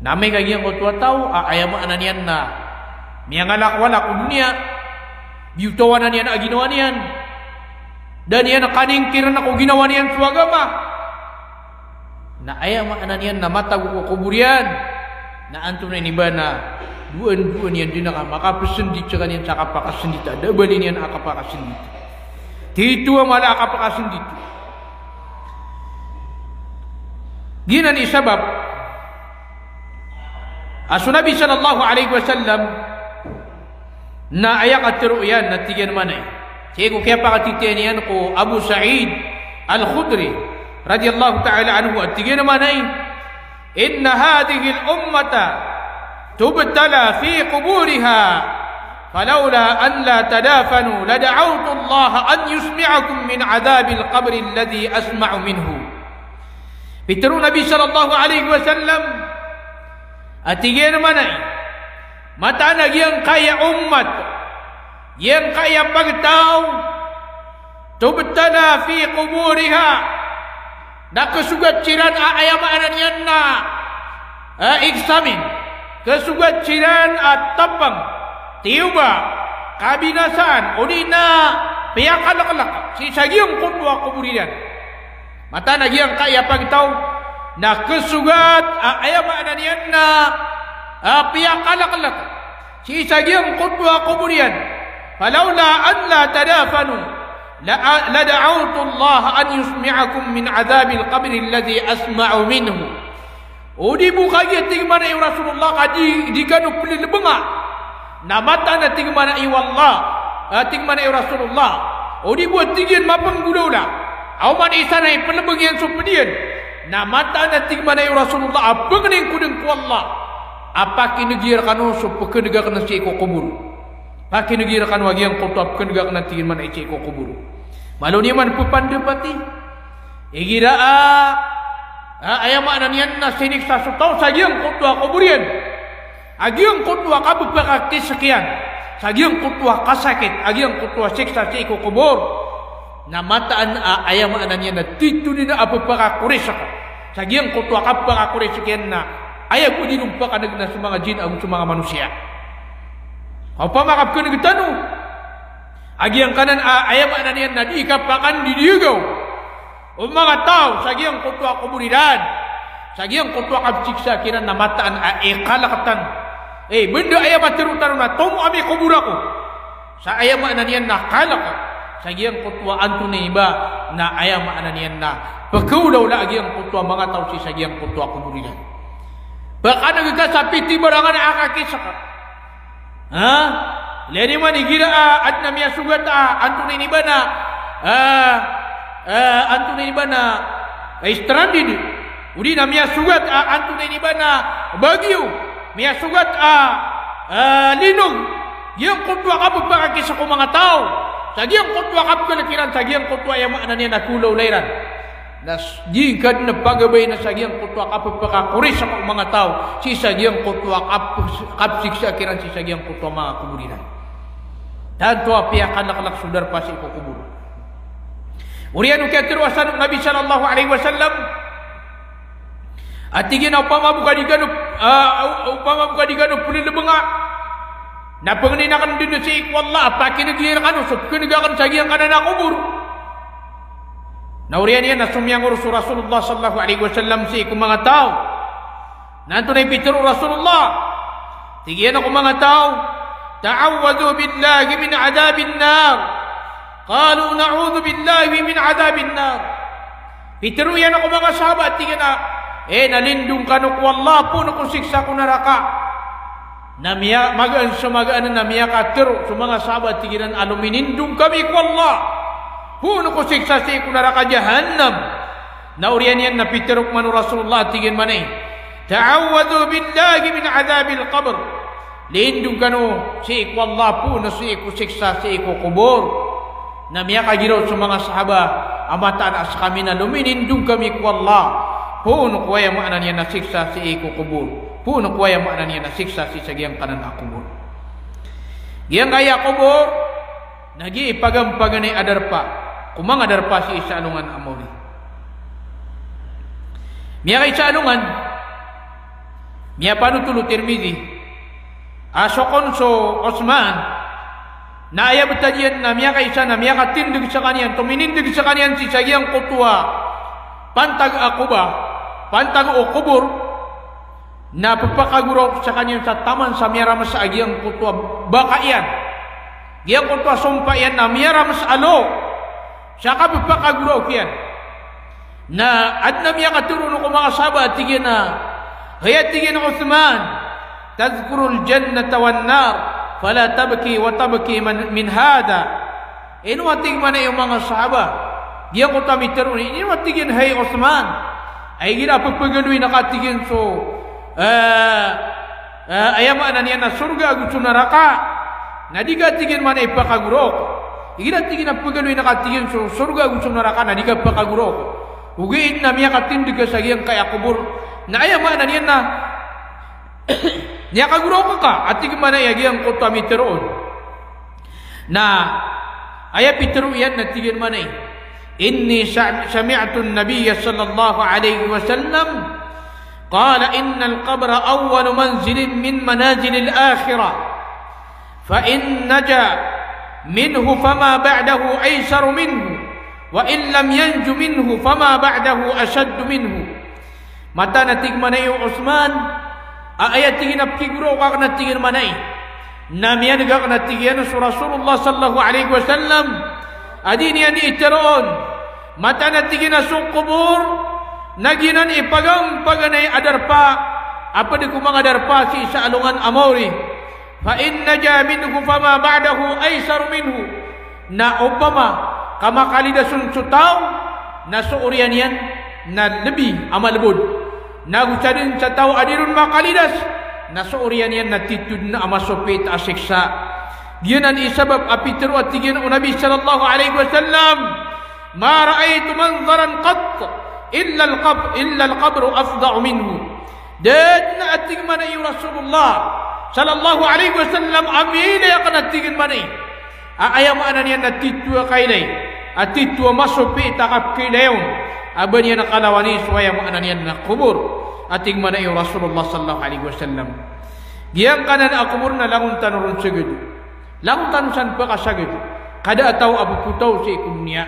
Na amay ka giyangkoto a taw a aya maana niyan na miyangalak-walak ko doniya, biyotawan iyan a ginawa niyan, da niyan kaningkiran ko ginawa niyan so agama. Na aya maana niyan na matago ko kobor iyan, na antonaa ini ba na doan-doan iyan den a makapesendit sekaniyan sa kapakasendit a da bali niyan a kapakasendit. Tito a mala a kapakasendit. Giyanan i sabap a so Nabi sallallahu alaihi wasallam na aya katero iyan na tig iyan manay, sii ko kiyapakatitiyan iyan ko Abu Sa'id Al-Khudri radiyallahu ta'ala anhu, a tig iyan manay, "Inna hadhihi al-ummata tubtala fi quburiha, falawla an la tadafanu lada'awtu Allah an yusmi'akum min adhabil qabri alladhi asma'u minhu." Pitero o Nabi sallallahu alaihi wasallam a tig iyan manay, mataan a giyangkaya ummat, giyangkaya pagtaw, tubtala fi quburiha, na kesogat siran a aya maana niyan na, eh, examine, kesogat siran a tepeng, tiyoba, kabinasaan, odi na piyakaleklek sii sa giyangkoto a kobor iran. Mataan a giyangkaya pagtaw na kesogat a aya maana niyan na, a, piyakaleklek sii sa giyangkoto a kobor iyan. Falawla an la tadafanu la, lada'awtu Allah an yusmi'akum min adhabil qabri alladhi asma'u minhu. O di bo kagiya tig iyan manay o Rasulullah ka di, di kano pelelebenga, na mataan a tig iyan manay o Allah, a tig iyan manay o Rasulullah, o di bo a tig iyan mapenggolawla, a oman i isa na ipelebeng iyan so ped iyan, na mataan a tig iyan manay o Rasulullah a pengnin ko den ko Allah a pakinegi rekano so pekeneg aken sii ko kobor. Pakinegi rekano a giyangkoto a pekeneg aken a tig iyan manay sii ko kobor. Malo niyo man pepandepati igira a, a, aya maana niyan na siniksa so taw sa giyangkoto a kobor iyan. A giyangkoto a kapepakakisek iyan sa giyangkoto a kasakit a giyangkoto a siksa sii ko kobor. Na mataan a aya maana niyan na tito den a pepakakorisek sa giyangkoto a kapepakakorisek iyan na aya bo di ron pakaneg na so manga jin ago so manga manosiya. Opama ka pekeneg tano a giyangkanan a aya maana niyan na di kapakandidiyaga o manga taw sa giyangkoto a kobor iran, sa giyangkoto a kapsiksa kiran na mataan a ikalek tano. Eh, benda aya matero tano na tomo ami kobor ako. Sa aya maana niyan na kalek sa giyangkoto a antonaa ini ba na aya maana niyan na pekawlawla a giyangkoto a manga taw sii sa giyangkoto a kobor iran. Pakaneg ka sa pitibarangan a kakisek. Ha? Ilaya niyo man igira a aden a miyasogat a antonaa ini ba na, a, a, antonaa ini ba na, a, stranded. Odi na miyasogat a antonaa ini ba na bagyo. Miyasogat a, a, linog. Giyangkoto a kapepakakisek o manga taw sa giyangkoto a kapekelekiran sa giyangkoto a aya maana niyan na kawlawla iran. Na s-, di ngka den pagabayai na sa giyangkoto a kapepakakorisek o manga taw sii sa giyangkoto a kap-, kapsiksa kiran sii sa giyangkoto a manga kobor iran. Tanto a piyakaleklek so darpa sii ko kobor. Oriyan o kiyatero a san o Nabi sallallahu alaihi wasallam a tig iyan a opama bo ka di kano, a, opama bo ka di kano pelelebenga, na pengnin aken den sii ko Allah a pakinegi rekano so pekeneg aken sa giyangkanan a kobor. Na oriyan iyan na somiyangor so Rasulullah sallallahu alaihi wasallam sii ko manga taw. Na antonaa i pitharo o Rasulullah? Tig iyan a ko manga taw, "Ta'awwadhu billahi min adhabin nar." Qalu, "Na'udhu billahi min adhabin nar." Pitharo iyan a ko manga sahaba, tig iyan a, "Eh, na lindong kano ko Allah poon ko siksa ko naraka." Na miya-, magaan so magaan na miyakatharo so manga sahaba, tig iran a lominindong kami ko Allah poon ko siksa sii ko naraka Jahannam. Na oriyan iyan na pitharo man o Rasulullah, tig iyan manay, "Ta'awwadhu billahi min adhabil qabr." Lindong kano sii ko Allah poon sii ko siksa sii ko kobor. Na miyakagiraw so manga sahaba a mataan a skami na lominindong kami ko Allah poon ko aya maana niyan na siksa sii ko kobor. Poon ko aya maana niyan na siksa sii sa giyangkanan a kobor. Giyangkaya kobor na giya i pagampaganay a darpa ko manga darpa sii sa alongan a maori. Miyakaisa a alongan, miyapanotol o Tirmidhi a so kon so Osman na aya btad iyan na miyakaisa na miyakatindg skaniyan, tominindg skaniyan sii sa giyangkoto a pantag a koba, pantag o kobor, na pphakagoraok skaniyan sa taman sa miyaramas a giyangkoto a baka iyan. Giyangkoto a sompa iyan na miyaramas a lo sa kapphakagoraok iyan. Na adn a miyakatharo on ko manga sahaba a tig iyan a, hay, a tig iyan a Uthman, "Tadhkurul jannata wan nar, fala tabki wa tabki man, min hadha." Ino a tig manay o manga sahaba, giyangkoto a mitharo on, ino a tig iyan, hay Uthman, a igira a pphagaloyn ka, a tig iyan, so, eh, eh, aya maana niyan na sorga ago so naraka, na di ka, a tig iyan manay, pakagoraok. Igira, a tig iyan, a pphagaloyn ka, a tig iyan, so sorga ago so naraka, na di ka pakagoraok. Ogaid na miyakatindg ka sa giyangkaya kobor, na aya maana niyan na miyakagoraok ka, a tig manay a giyangkoto a mitharo on. Na aya pitharo iyan na tig iyan manay, "Inni sa-, sami'tu an-nabiyya sallallahu alaihi wasallam qala, innal qabra awwalu manzilin min manazilil akhirah. Fa in naja minhu fama ba'dahu aysaru minhu, wa in lam yanju minhu fama ba'dahu ashaddu minhu." Mataan, a tig manay o Osman, a aya tig iyan a pkigoraok akn, a tig iyan manay, na miyan'g akn, a tig iyan, so Rasulullah sallallahu alaihi wasallam a dii niyan itharo on. Mataan, a tig iyan, a so kobor na giyanan i pagampaganay a darpa a pd ko manga darpa sii sa alongan a maori. Fa in naja minhu fama ba'dahu aysaru minhu. Na opama ka makalidas on so taw, na so oriyan iyan na lbi a malbod. Na go sa dn sa taw a di ron makalidas, na so oriyan iyan na titho dn a masopit a siksa. Giyanan i sabap a pitharo, a tig iyan, o Nabi sallallahu alaihi wasallam, "Ma ra'aytu manzaran qatt illa al-qab-, illa al-qabru afdha'u minhu." Da dn, a tig manay o Rasulullah sallallahu alaihi wasallam, a miyailay akn, a tig iyan manay, a aya maana niyan na titho a kailay, a titho a masopit a kapkailayon a ba niyan kalawani so aya maana niyan na kobor, a tig manay o Rasulullah sallallahu alaihi wasallam. Giyangkanan a kobor na langon tano ron sagad. Langon tano san pakasagad. Ka da a taw a ppotaw sii ko doniya.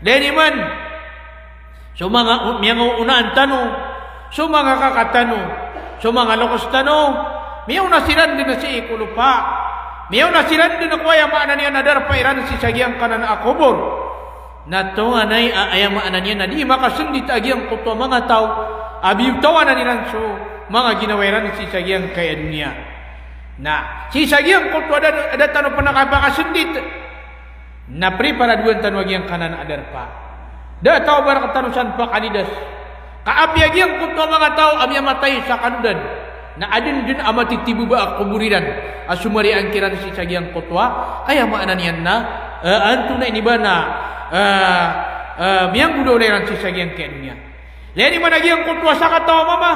Lagid man so manga o-, miyangaoonaan tano, so manga kaka tano, so manga loks tano, miyaona siran dn sii ko lopa. Miyaona siran dn ko aya maana niyan na darpa iran sii sa giyangkanan a kobor. Na tonganay a aya maana niyan na dii makasndit a giyangkoto a manga taw a biyotawanan iran so manga ginawa iran sii sa giyangkaya doniya. Na sii sa giyangkoto a da, da tano pn kapakasndit, na priparadoan tano a giyangkanan a darpa. Da a taw a ba rktano san pakalidas. Ka apiya giyangkoto a manga taw a miyamatay sa kanodan, na adn dn a matitibaba a kobor iran a somariang kiran sii sa giyangkoto a, aya maana niyan na, eh, antonaa ini ba na, eh, eh, miyanggolawla iran sii sa giyangkaya doniya. Lagid man a giyangkoto a sakataw a mama.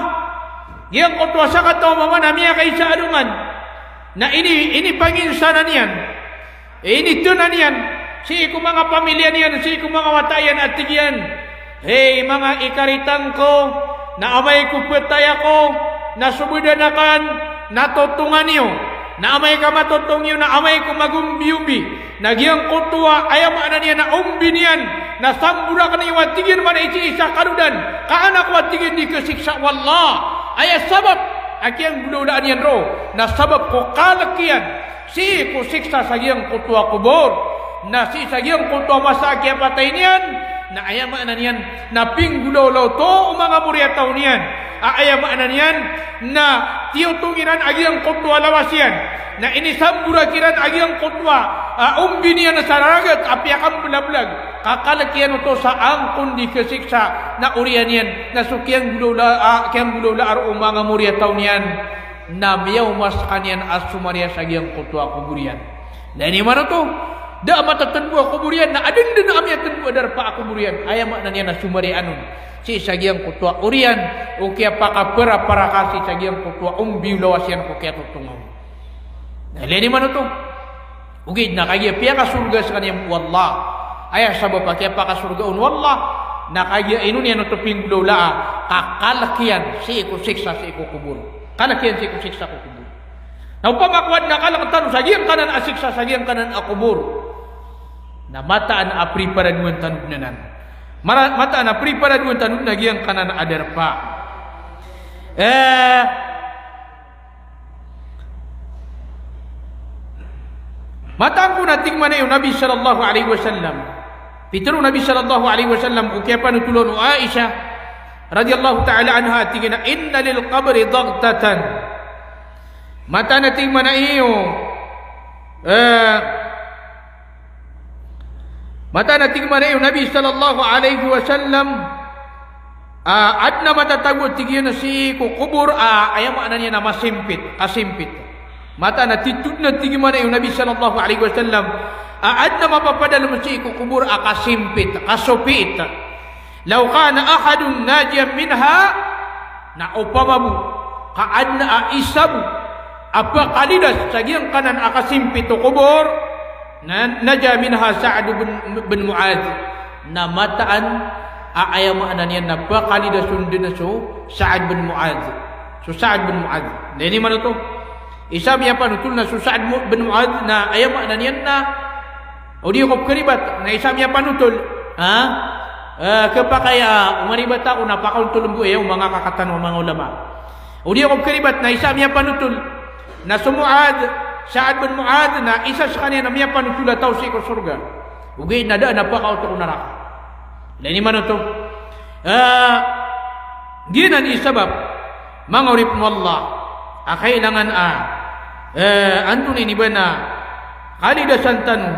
Giyangkoto a sakataw a mama na miyakaisa a alongan na ini, inipanginsanan iyan, initonan iyan sii ko manga pamilya niyan, sii ko manga wata iyan, a tig iyan, "Hay manga ikaritan ko, na amay ko ptay ako, na so bdan akn na totongan iyo, Na amay ka matotong iyo na amay ko magombiombi, na giyangkoto a aya maana niyan na ombi niyan na samboraken iyo a tig iyan man a isa kalodan, ka anak ko a tig iyan di kasiksa o Allah. Aya sabap a kiyanggolawlaan iyan roo na sabap ko kalek iyan sii ko siksa sa giyangkoto a kobor. Na sii sa giyangkoto a masa a kiyapatay niyan, na aya maana niyan na pinggolawla oto o manga moriyataw niyan. A aya maana niyan na tiyotong iran a giyangkoto a lawas iyan. Na inisamborak iran a giyangkoto a, a, ombi niyan sa raragat a piyakambelablag. Ka kalek iyan oto sa angkon di kasiksa na oriyan iyan na so kiyanggolawla, a, kiyanggolawla roo o manga moriyataw niyan. Na miyaoma sekaniyan a somariya sa giyangkoto a kobor iyan. Na ino man oto, da a matatendo a kobor iyan, na aden den a miyatendo a darpa a kobor iyan. Aya maana niyan na somariya anon sii sa giyangkoto a oriyan o kiyapakaparapara ka sii sa giyangkoto a ombi o lawas iyan ko kiyatotong on. Na ino man oto, ogaid na kagiya piyakasorga sekaniyan o Allah. Aya sabap a kiyapakasorga on o Allah, na kagiya ino niyan oto pinggolawlaa, ka kalek iyan sii ko siksa sii ko kobor. Kalek iyan sii ko siksa ko kobor. Na opama ko aden a kalek tano sa giyangkanan a siksa sa giyangkanan a kobor, na mataan a priparadowan tano den anan. Mara-, mataan a priparadowan tano den a giyangkanan a darpa. Eh, Mataan ko na tig mambo o Nabi sallallahu alaihi wasallam. Pitharo o Nabi sallallahu alaihi wasallam ko kiyapanotholan o Aisha radhiyallahu ta'ala anha, tig iyan a, "Inna lil qabri daghtatan." Mataan a tig mambo, eh, Mataan a tig mambo o Nabi sallallahu alaihi wasallam, a, aden a matatago tig iyan sii ko kobor, a, aya maana niyan na masimpit, kasimpit. Mataan a titho den a tig mambo o Nabi sallallahu alaihi wasallam, a, aden a mapapadalem sii ko kobor a kasimpit, kasopit. Law kana ahadun najiyan minha, na opama bo ka aden a isa bo a phakalidas sa giyangkanan a kasimpit o kobor, na naja minha Sa'd bin, bin Mu'adh. Na mataan a aya maana niyan na phakalidas on den so Sa'd bin Mu'adh. So Sa'd bin Mu'adh. Na ino man oto, isa miyapanothol na so Sa'd mu-, bin Mu'adh na aya maana niyan na, o di ako pkharibat, na isa miyapanothol. Ha? Eh, khapakay a, o maribat ako na pakaontholen bo aya o manga kaka tano a manga ulama. O di ako pkharibat na isa miyapanothol. Na so Mu'adh, Sa'd bin Mu'adh, na isa sekaniyan a miyapanothol a taw sii ko sorga. Ogaid na da a pakaoto ko naraka. Na ino man oto, eh, giyanan i sabap, manga oripen o Allah, a kailangan a, eh, antonaa ini ba na kalidasan tano,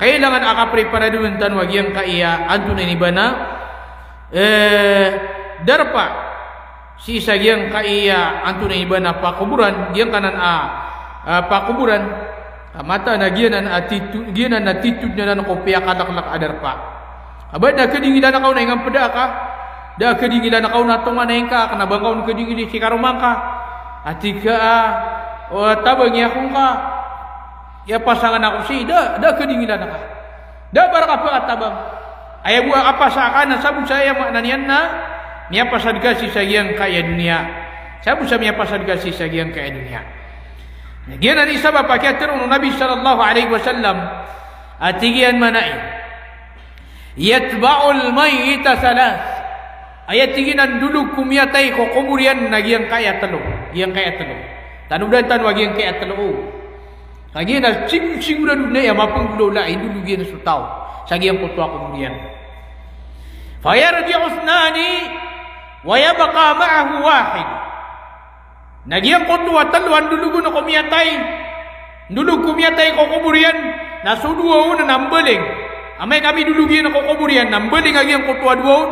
kailangan a kapreparadoen tano a giyangkaya antonaa ini ba na, eh, darpa sii sa giyangkaya antonaa ini ba na pakoboran, giyangkanan a, a, pakoboran. A, mataan a giyanan a titho, giyanan a titho den anan ko piyakaleklek a darpa. A ba da a kadingilan ka on a ingan peda ka, da a kadingilan ka on a tonganay ngka, kena ba ngka on kadingili si karoma ngka. A tig ka a, o, tabangi ako ngka. Iyapasangan ako sii, da, da a kadingilan ka. Da a ba reka pekatabang. Aya bo a kapasa ka na sabap sa aya maana niyan na miyapasad ka sii sa giyangkaya doniya. Sabap sa miyapasad ka sii sa giyangkaya doniya. Na giyanan i sabap a kiyatharo o Nabi sallallahu alaihi wasallam a tig iyan mambo, "Yatba'ul mayyita thalath." Aya tig iyan a ndolog ko miyatay ko kobor iyan na giyangkaya telo. Giyangkaya telo. Tanodan tano a giyangkaya telo. Kagiya na sig-, sigorado na aya mapenggolawla a indolog iyan so taw sa giyangkoto a kobor iyan. "Fayarji'u ithnani wa yabqa ma'ahu wahid." Na giyangkoto a telo a ndolog on ko miyatay, ndolog ko miyatay ko kobor iyan, na so dowa on na mbaling. Amay ka midolog iyan ko kobor iyan na mbaling a giyangkoto a dowa on,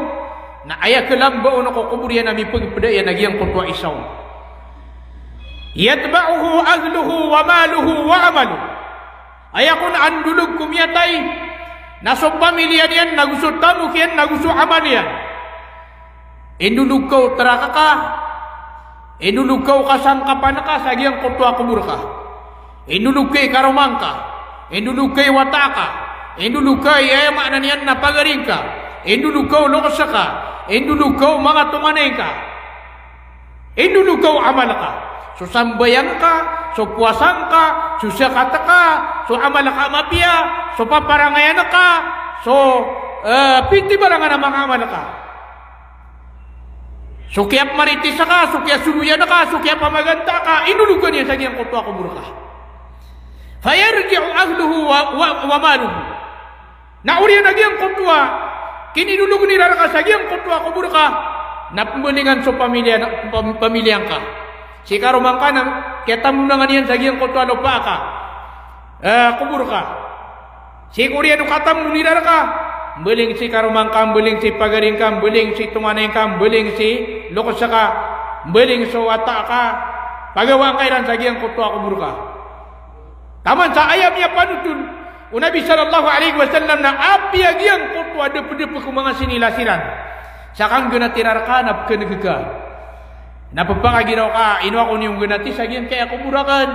na aya kalamba on ko kobor iyan a mipegpeda iyan a giyangkoto a isa on. "Yatba'uhu ahluhu wa maluhu wa amaluh." Aya kon a ndolog ko miyatay, na so pamiliya niyan, nago so tamok iyan, nago so amal iyan. Indolog ka o traka ka, indolog ka o kasangkapan ka sa giyangkoto a kobor ka. Indolog ka i karoma ngka, indolog ka i wata ka, indolog ka i aya maana niyan na pagari ngka, indolog ka o loks ka, indolog ka o manga tonganay ngka. Indolog ka o amal ka. So sambayang ka, so powasa ngka, so zakat ka, so amal ka a mapiya, so paparangayan ka, so, eh, pitibarangan a manga amal ka. So kiyapmaritis ka, so kiyasoloyan ka, so kiyapamaganta ka, inologan iyan sa giyangkoto a kobor ka. Fayarji'u ahluhu wa, wa, wa maluhu. Na oriyan a giyangkoto a kininologan iran rka sa giyangkoto a kobor ka, na pmbalingan so pamiliya, pam-, pamiliya ngka. Si karoma ngka na kiyatamnangan iyan sa giyangkoto a lopa ka, eh, kobor ka. Si ko oriyan o katamnon iran rka, mbaling si karoma ngka, mbaling si pagari ngka, mbaling si tonganay ngka, mbaling si loks ka, mbaling so wata ka, pagawaan ka iran sa giyangkoto a kobor ka. Taman sa aya miyapanotol o Nabi sallallahu alaihi wasallam na apiya giyangkoto a dapdap ko manga sinilas iran sa kanggnat iran rka na pkhan'g ka. Na pphakagiraw ka, ino ako niyo nggnati sa giyangkaya kobor akn?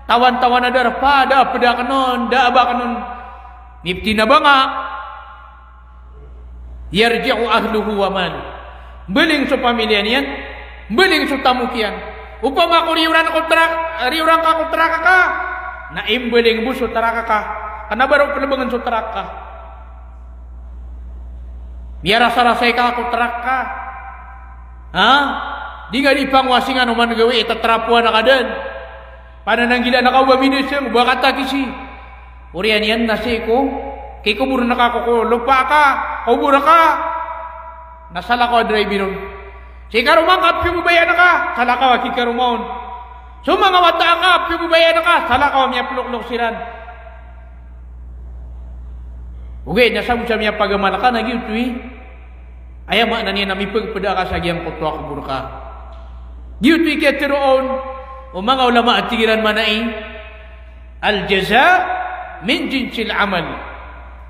Tawantawan a darpa, da a pd akn on, da a ba akn on miptinabanga. Yarji'u ahluhu wa maluh. Mbaling so pamiliya niyan, mbaling so tamok iyan. Opama ko riyoran ko trak-, riyoran ka ko traka ka, na imbaling bo so traka ka. Kna ba roo plbngn so traka ka. Miyarasarasay ka ko traka ka. Ha? Di nga di pangwasingan oman gawii, tatrapowan ka dn. Panananggilaan ka o ba midasng, o ba katakisi. Oriyan iyan na sii ko kikobor ngka ko, ko lopa ka, kobor ka, na salakaw a driver on. Si karoma ngka a piyababayaan ka, salakaw a kikaroma on. So manga wata ka a piyababayaan ka, salakaw a miyaplokloks iran. Ogaid na sabot sa miyapagamal ka na giyoto i, aya maana niyan na mipagpda ka sa giyangkoto a kobor ka. Giyoto i kiyatharo on o manga ulama a tig iran maana i, al-jaza min jinsil amal.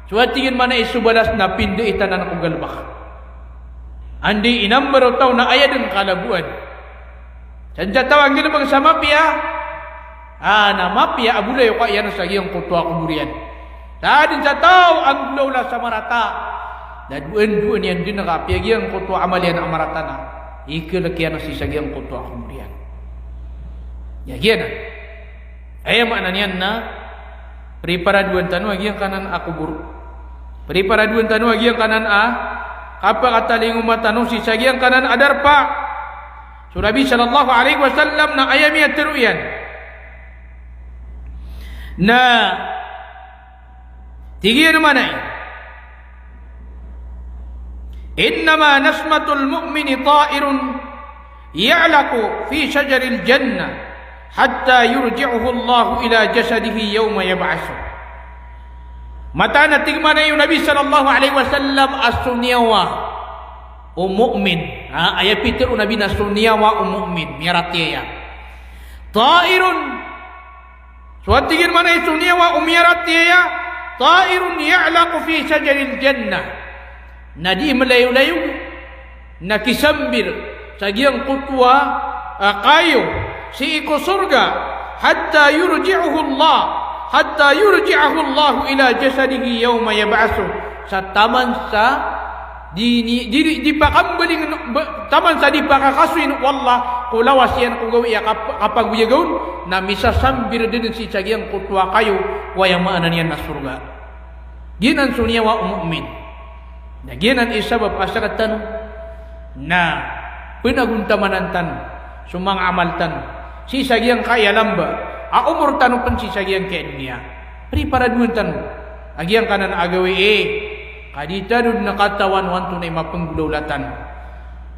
So a tig iyan maana i so balas na pindait anan ko galbk. Anda i inambar o taw na aya dn kalaboan. Sadn sa taw a nggalbk sa mapiya, a, na mapiya a bolayoka iyan sa giyangkoto a kobor iyan. Sadn sa taw a nggolawla sa marata, na doandoan iyan dn a kapiya giyangkoto a amal iyan a marata na ikalk iyan sii sa giyangkoto a kobor iyan. Aya giyanan. Aya maana niyan na priparadoan tano a giyangkanan a kobor. Priparadoan tano a giyangkanan a kapakatalingoma tano sii sa giyangkanan a darpa. So Nabi sallallahu alaihi wasallam na aya miyatharo iyan na tig iyan maana i, innama nasmatul mu'mini ta'irun ya'laqu fi shajaril jannah hatta yurji'ahu Allahu ila jasadihi yawma yab'athuh. Mataan a tig maana i o Nabi sallallahu alaihi wasallam a so niyawa o mu'min. Ha, aya pitharo o Nabi na so niyawa o mu'min, miyaratiyaya. Ta'irun. So a tig iyan maana i so niyawa o miyaratiyaya, ta'irun ya'laqu fi shajaril jannah. Na di mlayolayo na kisambir sa giyangkoto a, a, kayo sii ko sorga, hatta yurji'ahu Allah, hatta yurji'ahu Allah ila jasadihi yawma yab'athuh. Sa taman sa di ni, di, di, di pakambaling, ba, taman sa di pakakasoy o Allah ko lawas iyan ko gawii a kap-, kapagoyaga on, na misasambir dn sii sa giyangkoto a kayo, ko aya maana niyan na sorga. Giyanan so niyawa o mu'min. Na giyanan i sabap a sktano na pnagontamanan tano so manga amal tano sii sa giyangkaya lamba a omor tano pn sii sa giyangkaya doniya. Priparadoan tano a giyangkanan a gawii, ka di tano dn katawan o antonaa i mapanggolawla tano.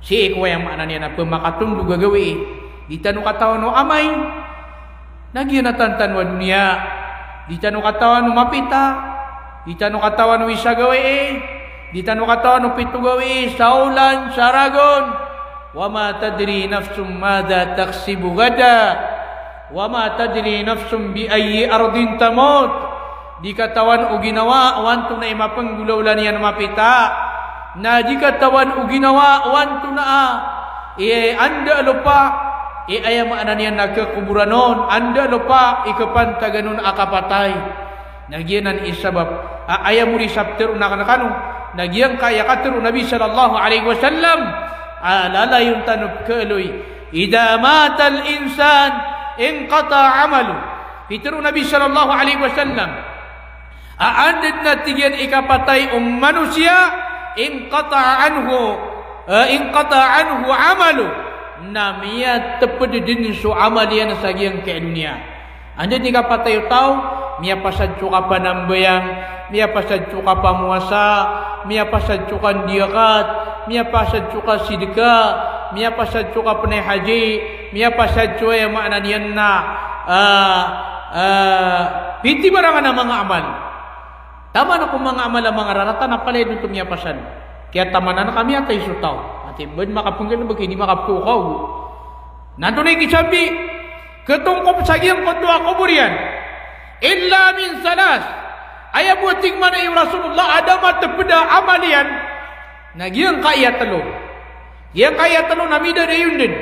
Sii ko aya maana niyan na pmakatondog a gawii, di tano katawan o amay na giyanan tano a doniya. Di tano katawan o mapita, di tano katawan o isa gawii, di tano katawan o pito gawii, sa olan, sa ragon. Wa ma tadri nafsun madha taksibu ghada. Wa ma tadri nafsun bi ayyi ardin tamut. Di katawan o ginawa o antonaa i mapanggolawla niyan mapita. Na di katawan o ginawa o antonaa i anda a lopa i aya maana niyan na khakoboran on, anda a lopa i khapantagan on a kapatay. Na giyanan i sabap a aya mori sa ptharoon akn rkano na giyangkaya katharo o Nabi sallallahu alaihi wasallam a lalayon tano pkhaaloy "Idha matal insan inqata'a amaluh." Pitharo o Nabi sallallahu alaihi wasallam, a anda dn a tig iyan i kapatay o manosiya, inqata'a anhu, eh, inqata'a anhu amaluh, na miyatpd dn so amal iyan sa giyangkai a doniya. Anda dn i kapatay o taw, miyapasad so kapanambayang, miyapasad so kapamowasa, miyapasad so kandiyakat, miyapasad so kasidka, miyapasad so kapnay haji, miyapasad so, aya maana niyan na, ah, ah, pitibarangan a manga amal. Taman ko manga amal a manga rarata na palaya dn oto miyapasad. Kiyatamanan ka miyatay so taw. Ati bn makapnggalbk, di makapkhaokaog. Na antonaa i kisambi? Ktongkop sa giyangkoto a kobor iyan. Illa min thalath. Aya bo a tig mambo o Rasulullah a da matpd a amal iyan na giyangkai a tlo. Giyangkai a tlo na midadayon dn.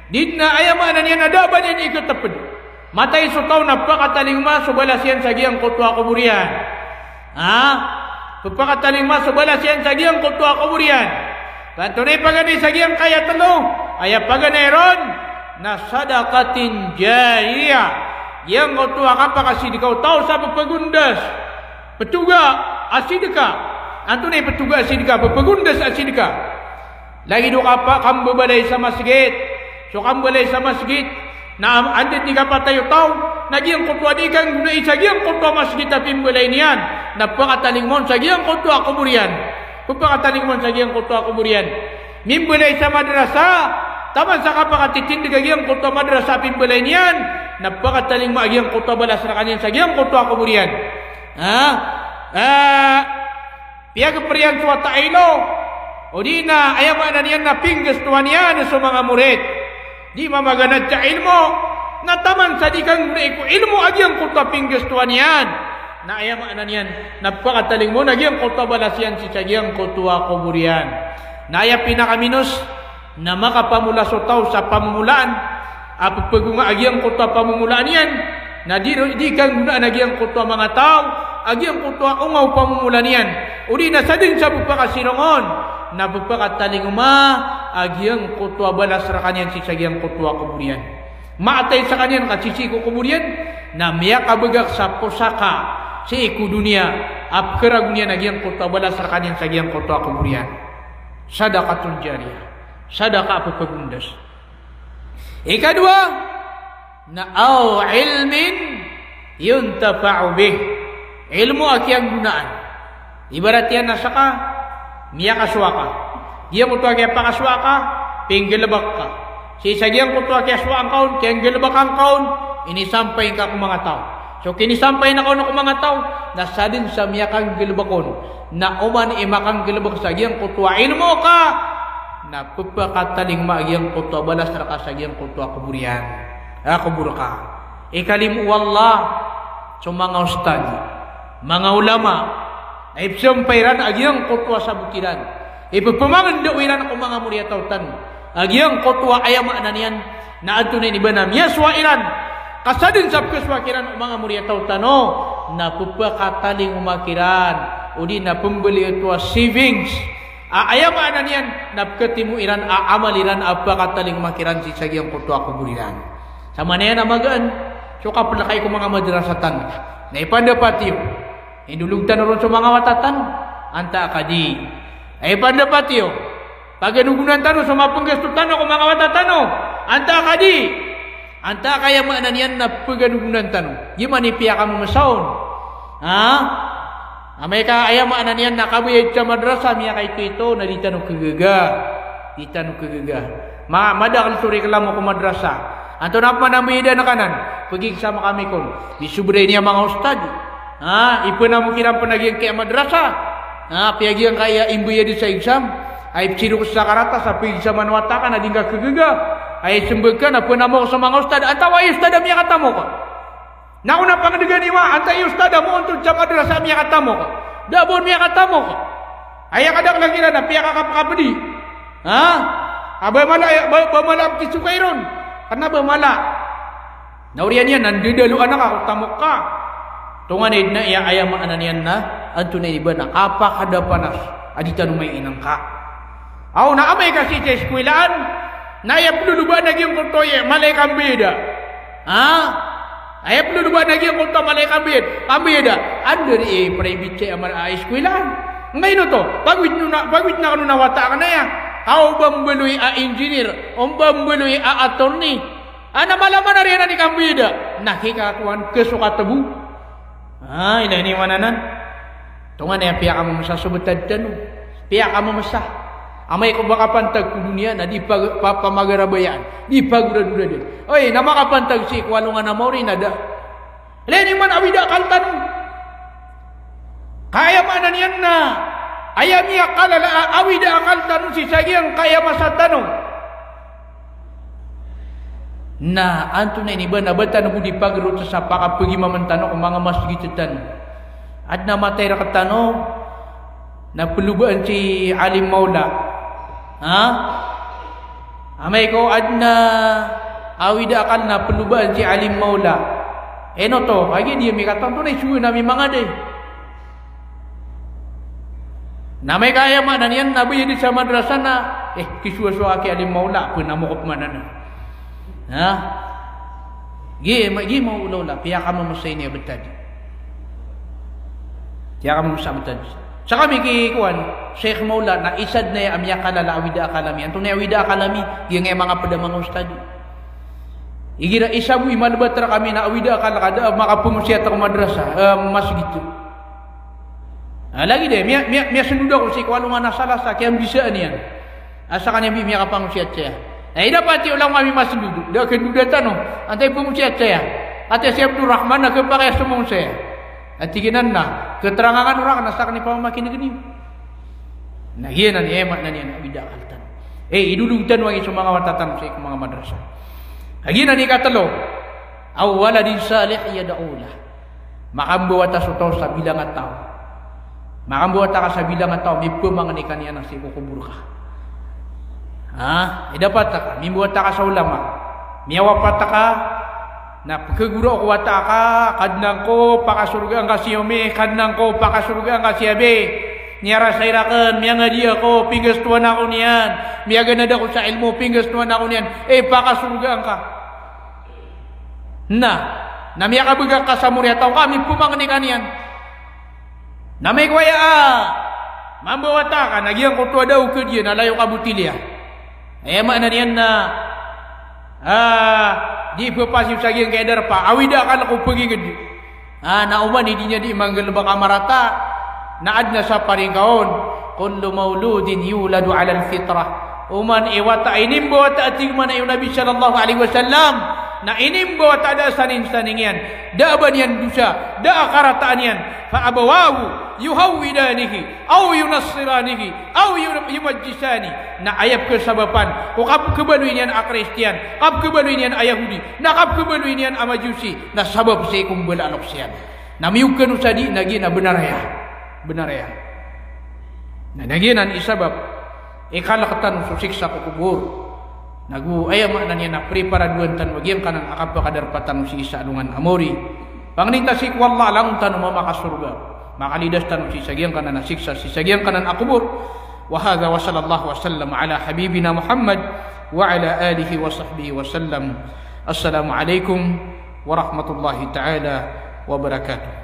Di dn a aya maana niyan na da a ba niyan ikatpd. Matay so taw na pphakatalingoma so balas iyan sa giyangkoto a kobor iyan. Ha? Pphakatalingoma so balas iyan sa giyangkoto a kobor iyan. Ka antonaa i paganay sa giyangkai a tlo? Aya paganay ron na sadaqatin jariyah. Giyangkoto a kapakasidka o taw sa pphagondas. Pthoga a sidka. Antonaa i pthoga a sidka? Pphagondas a sidka. Lagid o kapa-, kambabalay sa masgit. So kambalay sa masgit na am-, anda dn i kapatay o taw, na giyangkoto a di kanggonai sa giyangkoto a masgit a pimbalay niyan, na pphakatalingoma on sa giyangkoto a kobor iyan. Pphakatalingoma on sa giyangkoto a kobor iyan. Mimbalay sa madrasa, taman sa kapakatitindg a giyangkoto a madrasa a pimbalay niyan, na pphakatalingoma a giyangkoto a balas rkaniyan sa giyangkoto a kobor iyan. Ha? Ah, piyagpr iyan so wata a ilo, odi na aya maana niyan na pinggastowan iyan so manga morit. Di mamaganad sa ilmo, na taman sa di kanggonai ko ilmo a giyangkoto a pinggastowan iyan, na aya maana niyan na pphakatalingoma on a giyangkoto a balas iyan sii sa giyangkoto a kobor iyan. Na aya pinakaminos na makapamola so taw sa pamomolaan a pphagonga a giyangkoto a pamomolaan iyan, na di, di kanggonaan a giyangkoto a manga taw a giyangkoto a onga o pamomola niyan, odi na sadn sa pphakasirong on, na pphakatalingoma a giyangkoto a balas rkaniyan sii sa giyangkoto a kobor iyan. Maatay skaniyan ka sisii ko kobor iyan, na miyakabagak sa posaka sii ko doniya a pkharagon iyan a giyangkoto a balas rkaniyan sa giyangkoto a kobor iyan. Sadaqatun jariyah. Sadaqa a pphagondas. Ikadowa, na aw ilmin yuntafa'u bih. Ilmo a kiyanggonaan. Ibarat iyan na ska, miyakasowa ka. Giyangkoto a kiyapakasowa ka, pinggalbk ka. Sii sa giyangkoto a kiyasowaan ka on, kiyanggalbkan ka on, inisampay ngka ko manga taw. So kinisampay ngka on ko manga taw, na sadn sa miyakanggalbk on, na oman i makanggalbk sa giyangkoto a ilmo ka, na pphakatalingoma a giyangkoto a balas rka sa giyangkoto a kobor iyan. A kobor ka. Ikalimo o Allah so manga ustad, manga ulama, na ipsampay iran a giyangkoto a sabot iran. Ipphmangndao iran ko manga moriyataw tano a giyangkoto a aya maana niyan na antonaa i ba na miyasowa iran. Ka sadn sa pkhasowa kiran o manga moriyataw tano, na pphakatalingoma kiran, odi na pmbaloy oto a savings. A aya maana niyan na pkhatimo iran a amal iran a pphakatalingoma kiran sii sa giyangkoto a kobor iran. Samanaya na magaan so kaplkay ko manga madrasa tano. Na ipandapat iyo, indolog tano ron so manga wata tano, antaa ka di. Na ipandapat iyo, paganogonan tano so mapnggasto tano ko manga wata tano, antaa ka di. Antaa ka aya maana niyan na paganogonan tano. Giya man i piyakammsa on. Ha? Amay ka aya maana niyan na kabayad sa madrasa, miyakaito-ito, na di tano khagaga. Di tano khagaga. Ma-, madakl so reklamo ko madrasa. Antonaa pman a mbayadan ka nan? Pag-exam kami kon. Di sobra ini a manga ustad. Ha, ipnamok iran pn a giyangkai a madrasa. Ha, apiya giyangkai a imbayad sa exam, a ipsirok sa karata sa pag-exam-an o wata ka na di ngka khagaga. Aya ismbag ka na pnamok sa manga ustad. Antaa i ustad a miyakatamok? Na o na pangdgan iyo a, antaa i ustad a moontod sa madrasa a miyakatamok? Da a ba on miyakatamok. Aya kadaklan iran na piyakakapkapdi. Ha? A ba mala, ba, ba mala a pkisokay ron. Kna ba mala. Na oriyan iyan na ndadaloan ka ko tamok ka. Tonganay dn a aya, aya maana niyan na antonaa i ba na kapakadapanas a di tano maiinngka. Aw na amay ka sii sa iskwilaan, Na aya plolobaan a giyangkoto a mala i kambayada. Ha? Aya plolobaan a giyangkoto a mala i kambayad-, kambayada. Anda di i private sa ama-, a eskwelaan. Ngayon oto, pagwit no na, pagwit na kano na wata ka na aya. Ka o ba mbaloy a engineer, o ba mbaloy a attorney. Ana mala man a riyan a di kambayada. Na kikakowan, kesokat bo. Ah, ina ini mananan. Tongan aya piyakamamesa so betad tano. Piyakamamesa. Amay ko ba kapantag ko doniya na di pa-, pa-, pamagarabayaan. Di pagoradoradan. Oy, na makapantag sii ko alongan a maori na da. Leni man awida akal tano. Ka aya maana niyan na aya miyakalala a awida akal tano sii sa giyangkaya masa tano. Na antonaa ini ba na ba tano bo di pagerot sa pakapegimamen tano ko manga masgit tano. Aden a matay rektano na pelobaan si alim maula. Ha? Amay ko aden a awida akal na pelobaan si alim maula. Ino oto, agi di mikatan to na isowa na mimangaday. Na amay ka aya maana niyan na ba aya di sa madrasa na, eh, kisowasowa aki alim maula, pen a mokop maana na. Ha? Gi, ma-, gi maulaula, piyakamamesa ini a betad. Piyakamamesa a betad. Sa kami ki kowan, Sheikh Maula, na isa den aya a miyakalala a awida akal ami. Antonaa i awida akal ami, giyangkaya manga ped a manga ustad. Igira isa bo i malebat rekami na awida akal ka da a makapemosiyat ko madrasa, eh, masgit. Ah, lagid aya, miya-, miya-, miyasendod ako sii ko alongan a Salasa, kiyambisaan iyan. A sekaniyan bi miyakapangosiyat saya. Eh, ida pati o langon ami masendod, da kendod tano, antaa i pengosiyat saya. Ati si Abdul Rahman na kepakay a somongon saya. Ati giyanan na, keterangan o raken a sekaniyan pamamakinegen iyo. Na giyanan, eh, maana niyan, awida akal tano. Eh, idolog tano angkai so manga wata tano sii ko manga madrasa. Na giyanan i katelo, aw waladin salih yad'u lah. Makambawata so taw sa bilang a taw. Makambawata ka sa bilang a taw, mipemangni ka niyan sii ko kobor ka. Ha? Ida pata ka, mimbawata ka sa ulama. Miyawapat ka, na pekegora ko wata ka, Kadnan ko, pakasorgaan ka si Omi, Kadnan ko, pakasorgaan ka si Abi. Miyarasay raken, miyangadi ako, pinggastowan ako niyan. Miyaganad ako sa ilmo, pinggastowan ako niyan. Eh, pakasorgaan ka. Na, na miyakabegak ka sa mori a taw ka, mipemangni ka niyan. Na amay ko aya a mambawata ka, na giyangkoto a da o kediya na layo ka bo tiliya. Aya maana niyan na, ah, di pepasiyo sa giyangkaya darpa, awida akal ko pegiged. Ah, na oman i di niyan di manggalebek a marata, na aden a saparing ka on, kullu mauludin yuladu alal fitrah. Oman i wata a inimbawata a tig man o Nabi sallallahu alaihi wasallam, na inimbawata a da a saningsaning iyan, da a ba niyan dosa, da a karataan iyan, fa abawahu yuhawwidanihi, aw yunassiranihi, aw yu-, yumajjisani. Na aya pekesabapan ko kapekebaloy niyan a Kristiyan, kapekebaloy niyan a Yahudi, na kapekebaloy niyan a Majusi, na sabap sii ko mbala a loks iyan. Na miyog kano sa di, na giya na benar aya. Benar aya. Na, na giyanan i sabap i kalek tano so siksa ko kobor. Nago aya maana niyan na preparadoan tano a giyangkanan a kapakadarpa tano sii sa alongan a maori. Pangnin ta sii ko Allah a langon tano mamakasorga. Makalidas tano sii sa giyangkanan a siksa sii sa giyangkanan a kobor. Wa hadha wa sallallahu wa sallam ala habibina Muhammad wa ala alihi wa sahbihi wa sallam. Assalamu alaikum warahmatullahi ta'ala wabarakatuh.